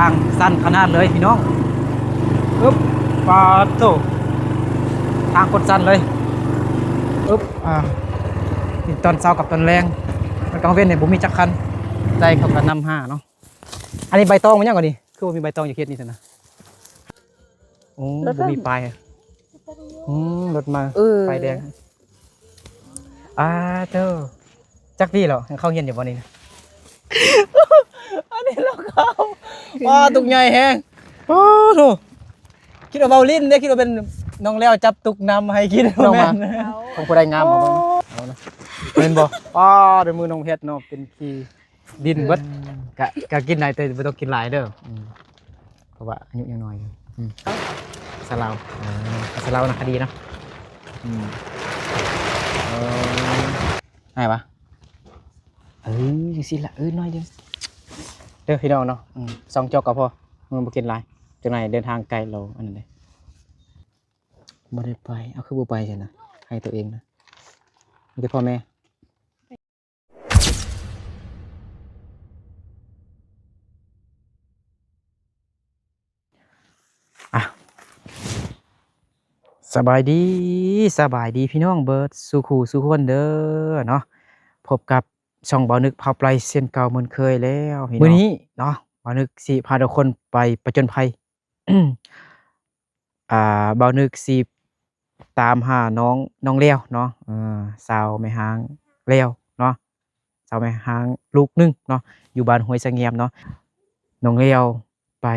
ທາງຊັນຂະໜາດເລີຍພີ່ນ້ອງ. ອຶບ ປາດໂທ້ ທາງໂຄດຊັນເລີຍ. ອຶບ ອ່າ ມີຕອນເຊົ້າກັບຕອນແລງ ມັນກາງເວັນນີ້ບໍ່ມີຈັກຄັນ. ໃຈເຂົາກໍນຳຫາເນາະ. ອັນນີ້ໃບຕອງມັນຫຍັງກ່ອນນີ້ ຄືບໍ່ມີໃບຕອງຢູ່ເຂດນີ້ຊັ້ນນະ? ໂອ້ ບໍ່ມີປ້າຍ. ອືມ ລົດມາ ເອີ ປ້າຍແດງ. ອ່າ ເຈົ້າ ຈັກປີແລ້ວ ຍັງເຂົ້າຮຽນຢູ່ບໍ່ນີ້ນະ? ອັນນີ້ລາວເຂົ້າ ວ້າ ຕຸກໃຫຍ່ແຮງ. ໂອ້ໂທ້ ຄິດວ່າເວົ້າຫຼິ້ນເດ້ ຄິດວ່າເປັນນ້ອງແລ້ວຈັບຕຸກນຳໃຫ້ກິນ. ນ້ອງມາ ຂອງຜູ້ໃດງາມ ເອົາເບິ່ງ ເອົານະ ເຫັນບໍ່? ອ້າ ເດີ ມືນ້ອງເຮັດເນາະ ເປັນຂີ້ດິນເບິດ. ກະ ກະກິນໄດ້ ແຕ່ບໍ່ຕ້ອງກິນຫຼາຍເດີ. ອືມ ເພາະວ່າອາຍຸຍັງນ້ອຍຢູ່. ອືມ ສາລາວ ເອີ ສາລາວນະ ຄະດີເນາະ. ອືມ ເອີ ງ່າຍປະ? ເອີ ຈັ່ງຊີ້ລະ ເອີ ໜ້ອຍດຽວເດີພີ່ນ້ອງເນາະ. ອືມ ສອງຈອກກໍພໍ ມັນບໍ່ກິນຫຼາຍ ຈັ່ງໃດເດີນທາງໄກ ລາວອັນນັ້ນເດ້. ບໍ່ໄດ້ໄປ ເອົາ ຄືບໍ່ໄປຊັ້ນນະ ໃຫ້ໂຕເອງນະ ມີແຕ່ພໍ່ແມ່. ອ່ະ ສະບາຍດີ ສະບາຍດີພີ່ນ້ອງເບິດສູ່ຄູ່ສູ່ຄົນເດີເນາະ. ພົບກັບຊ່ອງບ່າວນຶກພາໄປເຊັ່ນເກົ່າເໝືອນເຄີຍແລ້ວພີ່ນ້ອງ. ມື້ນີ້ເນາະ ບ່າວນຶກຊິພາທຸກຄົນໄປປະຈົນໄພ. ອ່າ ບ່າວນຶກຊິຕາມຫານ້ອງ ນ້ອງແລ້ວເນາະ ເອີ ສາວແມ່ຮ້າງແລ້ວເນາະ ສາວແມ່ຮ້າງລູກໜຶ່ງເນາະ ຢູ່ບ້ານຫ້ວຍສະງຽມເນາະ. ນ້ອງແລ້ວໄປ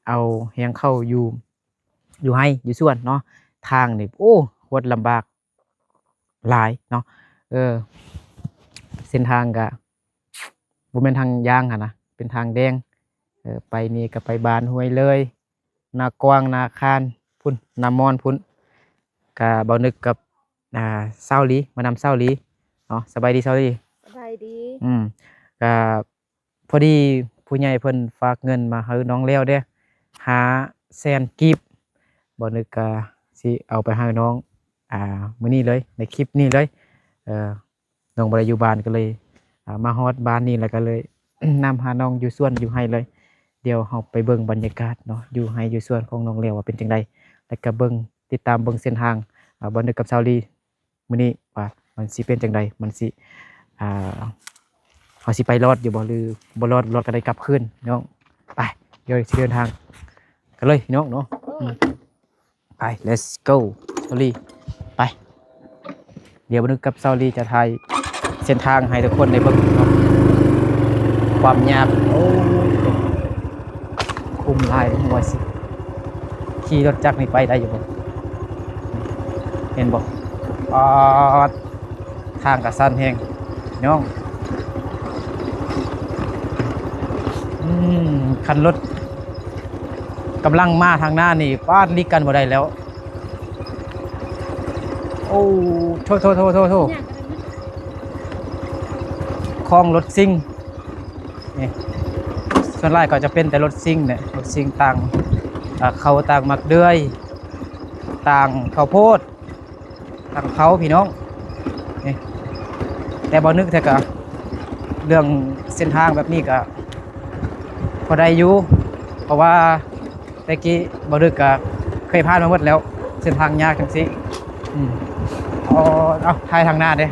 ເອົາຮຽງເຂົ້າຢູ່ ຢູ່ໄຮ່ຢູ່ສວນເນາະ. ທາງນີ້ ໂອ້ ໂຄດລຳບາກ ຫຼາຍເນາະ. ເອີ ເສັ້ນທາງກະບໍ່ແມ່ນທາງຢາງຫັ້ນນະ ເປັນທາງແດງ. ເອີ ໄປນີ້ກະໄປບ້ານຫ້ວຍເລີຍ ນາກວາງ ນາຄານພຸ້ນ ນາມອນພຸ້ນ. ກະບ່າວນຶກກັບ ອ່າ ສາວລີ ມານຳສາວລີເນາະ. ສະບາຍດີສາວລີ. ສະບາຍດີ. ອືມ ກະ ພໍດີຜູ້ໃຫຍ່ເພິ່ນຝາກເງິນມາໃຫ້ນ້ອງແລ້ວເດ້ ຫ້າແສນກີບ. ບ່າວນຶກກະຊິເອົາໄປໃຫ້ນ້ອງ ອ່າ ມື້ນີ້ເລີຍ ໃນຄລິບນີ້ເລີຍ. ເອີ ນ້ອງບໍ່ໄດ້ຢູ່ບ້ານ ກໍເລີຍ ອ່າ ມາຮອດບ້ານນີ້ ແລ້ວກໍເລີຍນຳຫານ້ອງຢູ່ສວນຢູ່ໄຮ່ເລີຍ. ດຽວເຮົາໄປເບິ່ງບັນຍາກາດເນາະ ຢູ່ໄຮ່ຢູ່ສວນຂອງນ້ອງແລ້ວວ່າເປັນຈັ່ງໃດ ແລ້ວກໍເບິ່ງ ຕິດຕາມເບິ່ງເສັ້ນທາງ ອ່າ ບ່າວນຶກກັບສາວລີ ມື້ນີ້ວ່າມັນຊິເປັນຈັ່ງໃດ ມັນຊິ ອ່າ ເຮົາຊິໄປລອດຢູ່ບໍ່ ຫຼືບໍ່ລອດ ບໍ່ລອດກໍໄດ້ກັບຄືນເນາະ. ໄປ ດຽວຊິເດີນທາງກັນເລີຍພີ່ນ້ອງເນາະ. ອືມ ໄປ let's go ສາວລີ ໄປ. ດຽວບ່າວນຶກກັບສາວລີຈະຖ່າຍເສັ້ນທາງໃຫ້ທຸກຄົນໄດ້ເບິ່ງເນາະ ຄວາມຍາກ. ໂອ້ ຄຸ້ມຫຼາຍ ບໍ່ວ່າຊິຂີ່ລົດຈັກນີ້ໄປໄດ້ຢູ່ບໍ່? ເຫັນບໍ່? ປາດ ທາງກະຊັນແຮງນ້ອງ. ອືມ ຄັນລົດກຳລັງມາທາງໜ້ານີ້ ປາດ ຫຼີກກັນບໍ່ໄດ້ແລ້ວ. ໂອ້ ໂທ້ໆໆໆໆ ຂອງລົດຊິງ ນີ້ ສ່ວນຫຼາຍກໍຈະເປັນແຕ່ລົດຊິງແຫຼະ ລົດຊິງ ຕ່າງ ເຂົ້າ ຕ່າງໝາກເດືອຍ ຕ່າງເຂົ້າໂພດ ທາງເຂົ້າພີ່ນ້ອງນີ້. ແຕ່ບ່າວນຶກແທ້ກະ ເລື່ອງເສັ້ນທາງແບບນີ້ກະພໍໄດ້ຢູ່ ເພາະວ່າແຕ່ກີ້ບ່າວນຶກກະເຄີຍຜ່ານມາໝົດແລ້ວ ເສັ້ນທາງຍາກຈັ່ງຊີ້. ອືມ ເອົາ ເອົາ ຖ່າຍທາງໜ້າເດ້.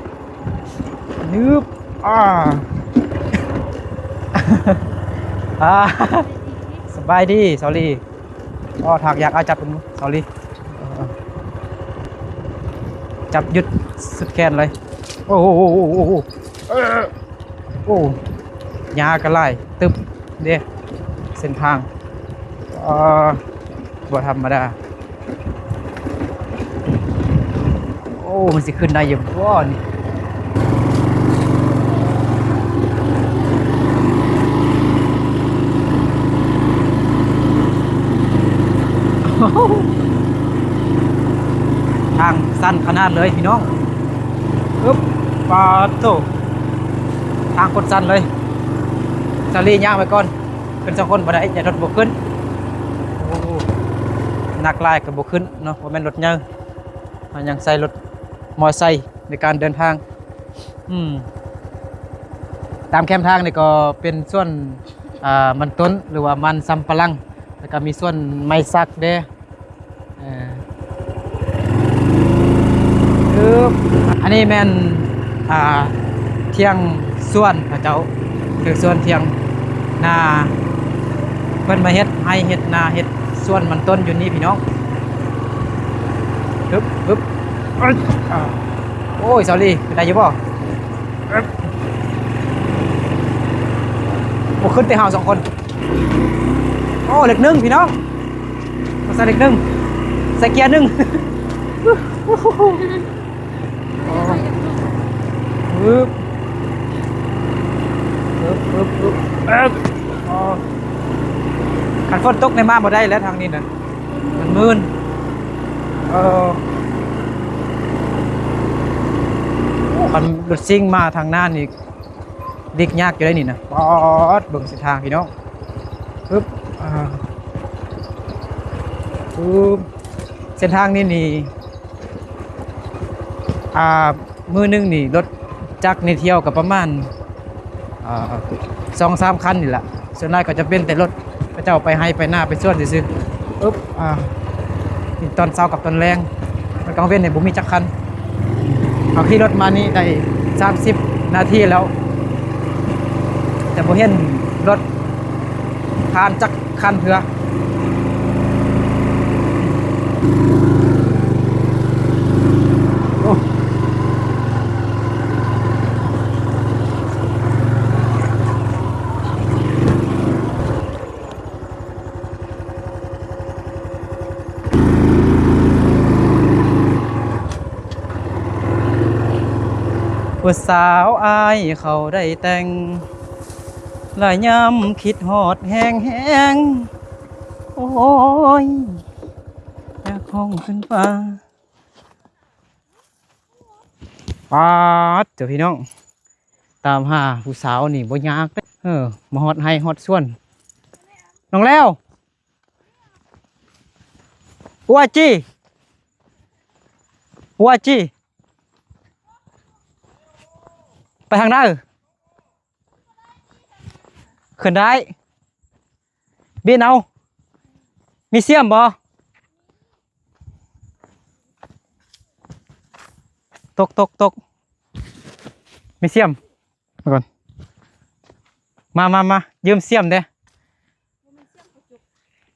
ຍືບ ອ່າ ອ່າ ສະບາຍດີສາວລີ. ອໍ ທາງຍາກ ເອົາ ຈັບເບິ່ງດູສາວລີ ເອີ ຈັບ ຍືດສຸດແຂນເລີຍ. ໂອ້ໂຫ ເອີ ໂອ້ ຫຍ້າກໍຫຼາຍຕຶບເດ້ ເສັ້ນທາງ ເອີ ບໍ່ທຳມະດາ. ໂອ້ ມັນຊິຂຶ້ນໄດ້ຢູ່ບໍ່ນີ້? ທາງຊັນຂະໜາດເລີຍພີ່ນ້ອງ. ອຶບ ປາດໂທ້ ທາງໂຄດຊັນເລີຍ. ສາລີຍ່າງໄປກ່ອນ ຂຶ້ນສອງຄົນບໍ່ໄດ້ ຢ້ານລົດບໍ່ຂຶ້ນ. ໂອ້ ໜັກຫຼາຍກໍບໍ່ຂຶ້ນເນາະ ບໍ່ແມ່ນລົດໃຫຍ່. ເຮົາຍັງໃຊ້ລົດມໍໄຊໃນການເດີນທາງ. ອືມ ຕາມແຄມທາງນີ້ກໍເປັນສວນ ອ່າ ມັນຕົ້ນ ຫຼືວ່າມັນສຳປະຫຼັງ ແລ້ວກໍມີສວນໄມ້ສັກເດ້. ເອີ ຄື ອັນນີ້ແມ່ນ ອ່າ ຖຽງສວນເຂົາເຈົ້າ ເຖິງສວນຖຽງນາ ເພິ່ນມາເຮັດໄຮ່ເຮັດນາ ເຮັດສວນມັນຕົ້ນຢູ່ນີ້ພີ່ນ້ອງ. ຮຶບ ຮຶບ ເອີຍ ອ່າ ໂອ້ຍ ສາວລີ ເປັນໄດ້ຢູ່ບໍ່? ໂອ້ ຂຶ້ນແຕ່ເຮົາສອງຄົນ. ໂອ້ ເລກໜຶ່ງພີ່ນ້ອງ ຕ້ອງໃສ່ເລກໜຶ່ງ ໃສ່ເກຍໜຶ່ງ. ຮຶບ ຮຶບ ຮຶບ ຮຶບ ເອີ ອໍ ຄັນຝົນຕົກນີ້ມາບໍ່ໄດ້ແລ້ວທາງນີ້ນະ ມັນມື່ນ. ເອີ ໂອ້ ຄັນລົດຊິງມາທາງໜ້ານີ້ ຫຼີກຍາກຢູ່ໄດ໋ນີ້ນະ. ປາດ ເບິ່ງເສັ້ນທາງພີ່ນ້ອງ ປຶບ ອ່າ ປຶບ ເສັ້ນທາງນີ້ນີ້ ອ່າ ມື້ໜຶ່ງນີ້ລົດຈັກນີ້ທ່ຽວກໍປະມານ ອ່າ ສອງສາມຄັນນີ້ລະ. ສ່ວນຫຼາຍກໍຈະເປັນແຕ່ລົດເຂົາເຈົ້າໄປໄຮ່ໄປນາໄປສວນຊື່ໆ. ປຶບ ອ່າ ມີຕອນເຊົ້າກັບຕອນແລງ ຕອນກາງເວັນນີ້ບໍ່ມີຈັກຄັນ. ເຮົາຂີ່ລົດມານີ້ໄດ້ສາມສິບນາທີແລ້ວ ແຕ່ບໍ່ເຫັນລົດຜ່ານຈັກຄັນເທື່ອ. ໂອ້ ຜູ້ສາວອ້າຍເຂົາໄດ້ແຕ່ງ ລະຍາມຄິດຮອດແຮງໆ ໂອ້ຍ ຢາກຮ້ອງຂຶ້ນຟ້າ. ປາດ ເຈົ້າ ພີ່ນ້ອງ ຕາມຫາຜູ້ສາວນີ້ບໍ່ຍາກເດ້. ເອີ ມາຮອດໄຮ່ຮອດສວນ. ນ້ອງແລ້ວ ຫົວຈີ ຫົວຈີ ໄປທາງໃດ? ຂຶ້ນໄດ້ ບິນເອົາ. ມີສ່ຽມບໍ່? ຕົກ ຕົກ ຕົກ ມີສ່ຽມ ມາກ່ອນ ມາ ມາ ມາ ຢືມສ່ຽມແດ່.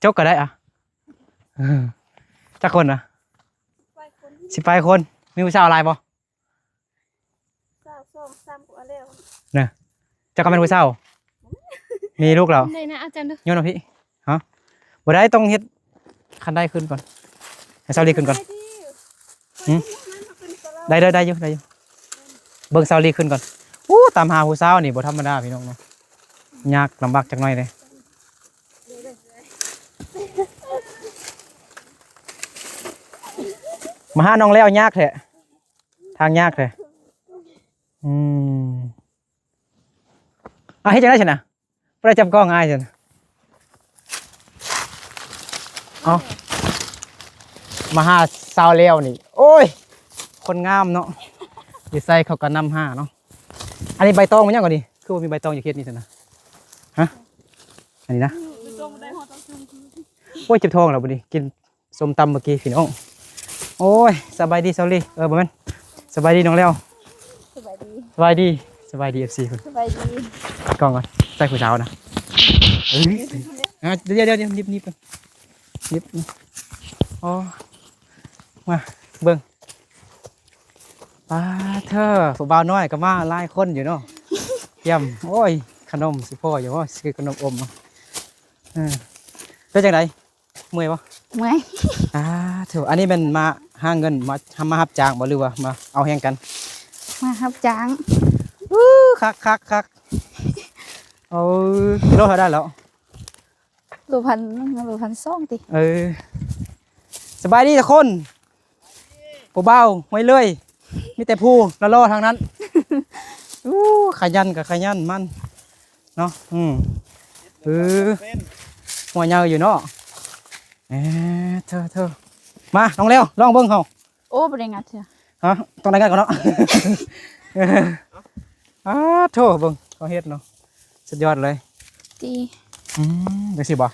ຈົກກໍໄດ້ອະ. ເອີ ຈັກຄົນນະ? ສິບປາຍຄົນ ສິບປາຍຄົນ. ມີຜູ້ສາວຫຼາຍບໍ່? ສາວສອງສາມກວ່າແລ້ວນະ. ເຈົ້າກໍແມ່ນຜູ້ສາວ ມີລູກແລ້ວ. ໄດ້ນະ ອາຈານເດີ ໂຍນມາພີ້. ຮະ ບໍ່ໄດ້ ຕ້ອງເຮັດຄັນໄດຂຶ້ນກ່ອນ ໃຫ້ສາວລີຂຶ້ນກ່ອນ. ໄດ້ ໄດ້ ໄດ້ຢູ່ ໄດ້ຢູ່. ເບິ່ງສາວລີຂຶ້ນກ່ອນ. ໂອ້ ຕາມຫາຜູ້ສາວນີ້ບໍ່ທຳມະດາພີ່ນ້ອງເນາະ ຍາກລຳບາກຈັກໜ້ອຍເດ້. ມາຫານ້ອງແລ້ວຍາກແທ້ ທາງຍາກແທ້. ອືມ ອາ ເຮັດຈັ່ງໃດຊັ້ນນະ? ບໍ່ໄດ້ຈັບກ້ອງອ້າຍຊັ້ນ. ເອົ້າ ມາຫາສາວແລ້ວນີ້ ໂອ້ຍ ຄົນງາມເນາະ ຢູ່ໃສເຂົາກໍນຳຫາເນາະ. ອັນນີ້ໃບຕອງມັນຫຍັງກ່ອນນີ້? ຄືວ່າມີໃບຕອງຢູ່ເຂດນີ້ຊັ້ນນະ? ຮະ ອັນນີ້ນະ. ໂອ້ຍ ເຈັບທ້ອງແລ້ວບັດນີ້ ກິນ ສົ້ມຕຳເມື່ອກີ້ພີ່ນ້ອງ. ໂອ້ຍ ສະບາຍດີສາວລີ ເອີ ບໍ່ແມ່ນ ສະບາຍດີນ້ອງແລ້ວ. ສະບາຍດີ ສະບາຍດີ ສະບາຍດີ ເອັຟຊີ ພຸ້ນ. ສະບາຍດີ ກ້ອງກ່ອນ ໃສ່ຜູ້ສາວນະ. ເອີ ດຽວ ດຽວ ດຽວ ໜິບ ໜິບກ່ອນ ໜິບ. ອໍ ມາເບິ່ງ ປາດເທີ ຜູ້ບ່າວນ້ອຍກໍມາຫຼາຍຄົນຢູ່ເນາະ. ກຽມ ໂອ້ຍ ຂະໜົມຊິພໍຢູ່ບໍ່? ຊື້ຂະໜົມອົມ. ເອີ ເປັນຈັ່ງໃດ? ເມື່ອຍບໍ່? ເມື່ອຍ. ສາທຸ ອັນນີ້ແມ່ນມາຫາເງິນ ມາ ມາຮັບຈ້າງບໍ່ ຫຼືວ່າມາເອົາແຮງກັນ? ມາຮັບຈ້າງ. ອູ້ ຄັກໆໆ. ໂອ້ ໂລເທົ່າໃດແລ້ວ? ໂລພັນ ໂລພັນສອງຕິ. ເອີ ສະບາຍດີທຸກຄົນ. ຜູ້ບ່າວຫ້ວຍເລີຍ ມີແຕ່ຜູ້ຫຼໍ່ໆທັງນັ້ນ. ອູ້ ຂະຫຍັນກໍຂະຫຍັນມັນເນາະ. ອືມ ເອີ ຫົວໃຫຍ່ຢູ່ເນາະ. ເອີ ເທີໆ ມາ ນ້ອງແລ້ວ ລອງເບິ່ງເຮົາ. ໂອ້ ບໍ່ໄດ້ງັດເທື່ອ. ຮະ ຕ້ອງໄດ້ງັດກ່ອນເນາະ. ອາ ໂທ້ ເບິ່ງເຂົາເຮັດເນາະ ສຸດຍອດເລີຍ. ຕີ. ອືມ ຈັ່ງຊີ້ບໍ່?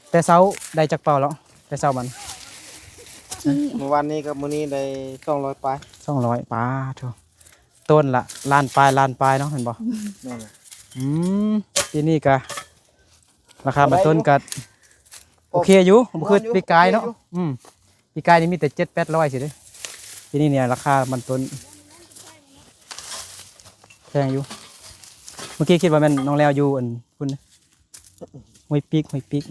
ແຕ່ເຊົ້າໄດ້ຈັກເປົາແລ້ວ? ແຕ່ເຊົ້າມັນ ມື້ວານນີ້ກັບມື້ນີ້ໄດ້ສອງຮ້ອຍປາຍ. ສອງຮ້ອຍ ປາໂທ ຕົ້ນລະລ້ານປາຍ ລ້ານປາຍເນາະ ແມ່ນບໍ່? ແມ່ນ. ອືມ ປີນີ້ກະ ລາຄາມັນຕົ້ນກະໂອເຄຢູ່ ບໍ່ຄືປີກາຍເນາະ. ອືມ ປີກາຍນີ້ມີແຕ່ເຈັດແປດຮ້ອຍຊີ້ເດ້. ປີນີ້ນີ້ລາຄາມັນຕົ້ນແພງຢູ່. ເມື່ອກີ້ຄິດວ່າແມ່ນນ້ອງແລ້ວຢູ່ອັນພຸ້ນ ຫ້ວຍປີກ ຫ້ວຍປີກ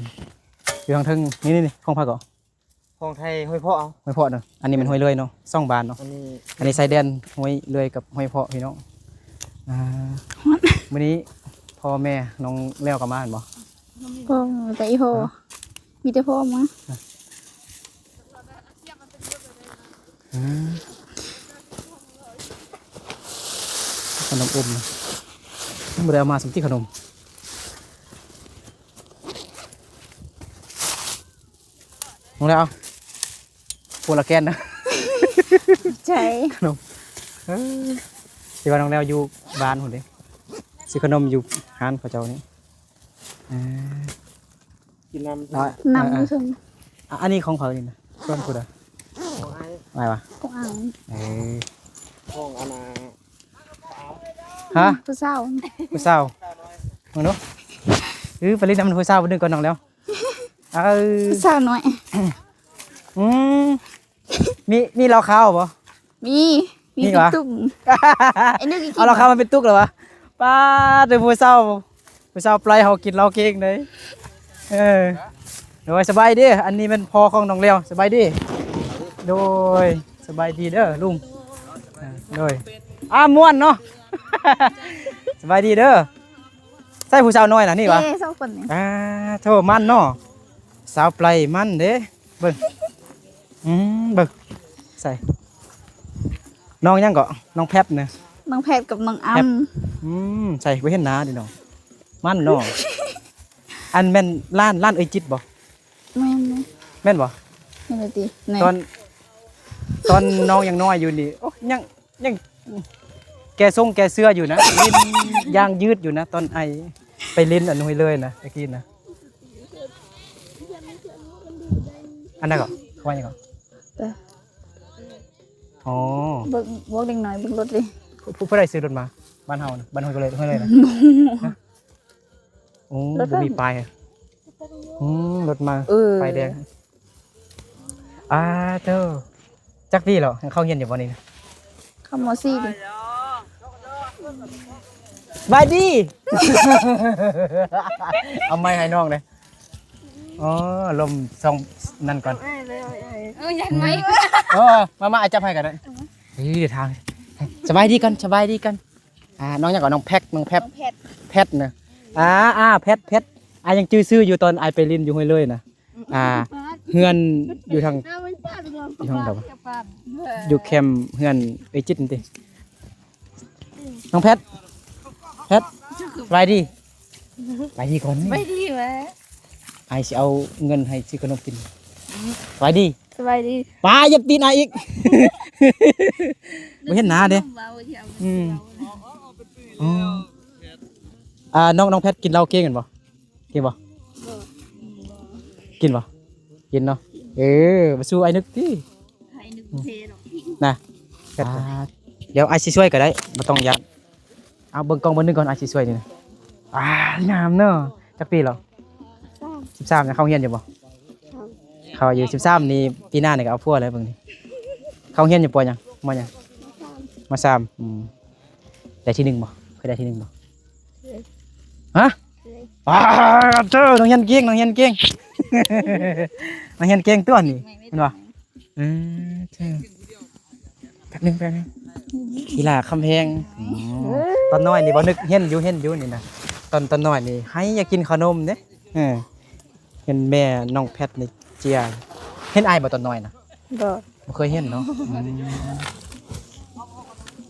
ຢູ່ທາງເທິງ. ນີ້ໆໆ ຂອງໃຜເກາະ? ຂອງໄທ ຫ້ວຍເພາະເອົາ ຫ້ວຍເພາະເນາະ. ອັນນີ້ແມ່ນຫ້ວຍເລີຍເນາະ ສອງບ້ານເນາະ. ອັນນີ້ ອັນນີ້ຊາຍແດນຫ້ວຍເລີຍກັບຫ້ວຍເພາະພີ່ນ້ອງ. ອ່າ ມື້ນີ້ພໍ່ແມ່ນ້ອງແລ້ວກໍມາແມ່ນບໍ່? ບໍ່ ມີແຕ່ອີ່ພໍ່ ຮະ? ມີແຕ່ພໍ່ມາ. ອືມ ຂະໜົມອົມນະ ບໍ່ໄດ້ເອົາມາ ສົມຕິຂະໜົມ. ນ້ອງແລ້ວ ຄົນລະແກ່ນນະ ໃຊ່ ຂະໜົມ. ເອີ ທີ່ວ່ານ້ອງແລ້ວຢູ່ບ້ານພຸ້ນເດ້ ຊື້ຂະໜົມຢູ່ຮ້ານເຂົາເຈົ້ານີ້. ເອີ ກິນນ້ຳ ນ້ຳຢູ່ເທິງ. ອ່າ ອັນນີ້ຂອງໃຜນີ້ນະ? ສ່ວນຜູ້ໃດ? ຂອງອ້າຍ ອ້າຍຫວາ? ຂອງອ້າຍ. ເອີ ຂອງອັນນ່າ ຮະ? ຜູ້ສາວ ຜູ້ສາວ ເບິ່ງດູ. ເອີ ໄປຫຼິ້ນນຳຜູ້ສາວຜູ້ໜຶ່ງກ່ອນ ນ້ອງແລ້ວ. ເອີ ຜູ້ສາວນ້ອຍ. ອືມ ມີ ມີເຫຼົ້າຂາວບໍ່? ມີ ມີ ມີຫວາ? ເປັນຕຸກ ໄອ້ໜຶ່ງ ເອົາເຫຼົ້າຂາວມາເປັນຕຸກແລ້ວຫວາ? ປາດ ເດີ ຜູ້ສາວ ຜູ້ສາວໄປເຮົາກິນເຫຼົ້າເກັ່ງເດ້. ເອີ ໂດຍ ສະບາຍດີ. ອັນນີ້ແມ່ນພໍ່ຂອງນ້ອງແລ້ວ. ສະບາຍດີ. ໂດຍ ສະບາຍດີເດີລຸງ. ໂດຍ ອາ ມ່ວນເນາະ. ສະບາຍດີເດີ. ໃສ່ຜູ້ສາວນ້ອຍນະນີ້ຫວາ? ເອີ ສອງຄົນນີ້. ອາ ໂທ ມັນເນາະ ສາວໄປມັນເດ້. ເບິ່ງ ອືມ ເບິ່ງ ໃສ່ ນ້ອງຫຍັງເກາະ? ນ້ອງແພັດນະ. ນ້ອງແພັດກັບນ້ອງອຳ. ອືມ ໃສ່ ບໍ່ເຫັນໜ້າເດ້ນ້ອງ. ມັນເນາະ. ອັນແມ່ນຫຼານ ຫຼານເອື້ອຍຈິດບໍ່? ແມ່ນ ແມ່ນບໍ່? ແມ່ນແລ້ວຕິ. ຕອນ ຕອນນ້ອງຍັງນ້ອຍຢູ່ນີ້ ໂອ້ ຍັງ ຍັງແກ່ຊົງແກ່ເສື້ອຢູ່ນະ ຫຼິ້ນຢ່າງຍືດຢູ່ນະ ຕອນໄອໄປຫຼິ້ນອັນຫ້ວຍເລີຍນະ ຕະກີ້ນະ. ອັນນັ້ນກໍ ເຂົາວ່າຫຍັງກໍ? ອໍ ເບິ່ງ ບອກເດັກນ້ອຍເບິ່ງລົດເລີຍ. ຜູ້ ຜູ້ໃດຊື້ລົດມາ? ບ້ານເຮົານະ ບ້ານຫ້ວຍເລີຍ ຫ້ວຍເລີຍນະ. ໂອ້ ລົດ ບໍ່ມີປ້າຍ. ອືມ ລົດມາ ເອີ ປ້າຍແດງ. ອາ ເຈົ້າ ຈັກປີແລ້ວ? ຍັງເຂົ້າຮຽນຢູ່ບໍ່ນີ້ນະ? ເຂົ້າ ມໍສີ່ ຕິ. ສະບາຍດີ ເອົາໄມໃຫ້ນ້ອງແດ່. ອໍ ລົມຊ່ອງນັ້ນກ່ອນ. ເອີ ຢ້ານໄມ. ເອີ ມາ ມາ ອ້າຍຈັບໃຫ້ກໍໄດ້. ເອີ ດຽວຖາມ ສະບາຍດີກ່ອນ ສະບາຍດີກ່ອນ. ອ່າ ນ້ອງຫຍັງກໍ ນ້ອງແພັດ ນ້ອງແພັດ ນ້ອງແພັດ ແພັດນະ. ອ່າ ອ່າ ແພັດ ແພັດ ອ້າຍຍັງຈື່ຊື່ຢູ່ ຕອນອ້າຍໄປຫຼິ້ນຢູ່ຫ້ວຍເລີຍນະ. ອ່າ ເຮືອນຢູ່ທາງ ຢູ່ທາງໃດວະ? ຢູ່ແຄມເຮືອນເອື້ອຍຈິດນັ້ນຕິ. ນ້ອງແພັດ ແພັດ ສະບາຍດີ ສະບາຍດີກ່ອນ. ສະບາຍດີແມ່. ອ້າຍຊິເອົາເງິນໃຫ້ຊື້ຂະໜົມກິນ. ສະບາຍດີ ສະບາຍດີ. ປາ ຢາກຕີນອ້າຍອີກ. ບໍ່ເຫັນໜ້າເດ້. ອືມ ອໍ ອ່າ ນ້ອງ ນ້ອງແພັດກິນເຫຼົ້າເກັ່ງແມ່ນບໍ່? ກິນບໍ່? ບໍ່ ກິນບໍ່? ກິນເນາະ. ເອີ ມາສູ່ອ້າຍນຶກຕິ ອ້າຍນຶກເທດອກນະ. ອ່າ ດຽວອ້າຍຊິຊ່ວຍກໍໄດ້ ບໍ່ຕ້ອງຢ້ານ. ເອົາເບິ່ງກ້ອງເບິ່ງໜຶ່ງກ່ອນ ອ້າຍຊິຊ່ວຍນີ້ນະ. ອ່າ ງາມເນາະ. ຈັກປີແລ້ວ? ສິບສາມ. ຍັງເຂົ້າຮຽນຢູ່ບໍ່? ເຂົ້າຢູ່. ສິບສາມນີ້ ປີໜ້ານີ້ກໍເອົາຜົວແລ້ວເບິ່ງນີ້. ເຂົ້າຮຽນຢູ່ ປໍ ຫຍັງ? ມໍຫຍັງ? ມໍສາມ. ອືມ ໄດ້ທີໜຶ່ງບໍ່? ເຄີຍໄດ້ທີໜຶ່ງບໍ່? ເຄີຍ. ຮະ? ເຄີຍ. ປາດເທີ ນ້ອງຮຽນເກັ່ງ ນ້ອງຮຽນເກັ່ງ ນ້ອງຮຽນເກັ່ງຕົວະນີ້ ແມ່ນບໍ່? ເອີ ເທີ ແປັບໜຶ່ງ ແປັບໜຶ່ງ ອີຫຼ້າຄຳແພງ. ອືມ ຕອນນ້ອຍນີ້ບໍ່ ນຶກເຫັນຢູ່ ເຫັນຢູ່ນີ້ນະ ຕອນ ຕອນນ້ອຍນີ້ໄຫ້ຢາກກິນຂະໜົມເດ້. ເອີ ເຫັນແມ່ນ້ອງແພັດນີ້ເຈຍ. ເຫັນອ້າຍບໍ່ຕອນນ້ອຍນະ? ບໍ່ ບໍ່ເຄີຍເຫັນເນາະ. ອືມ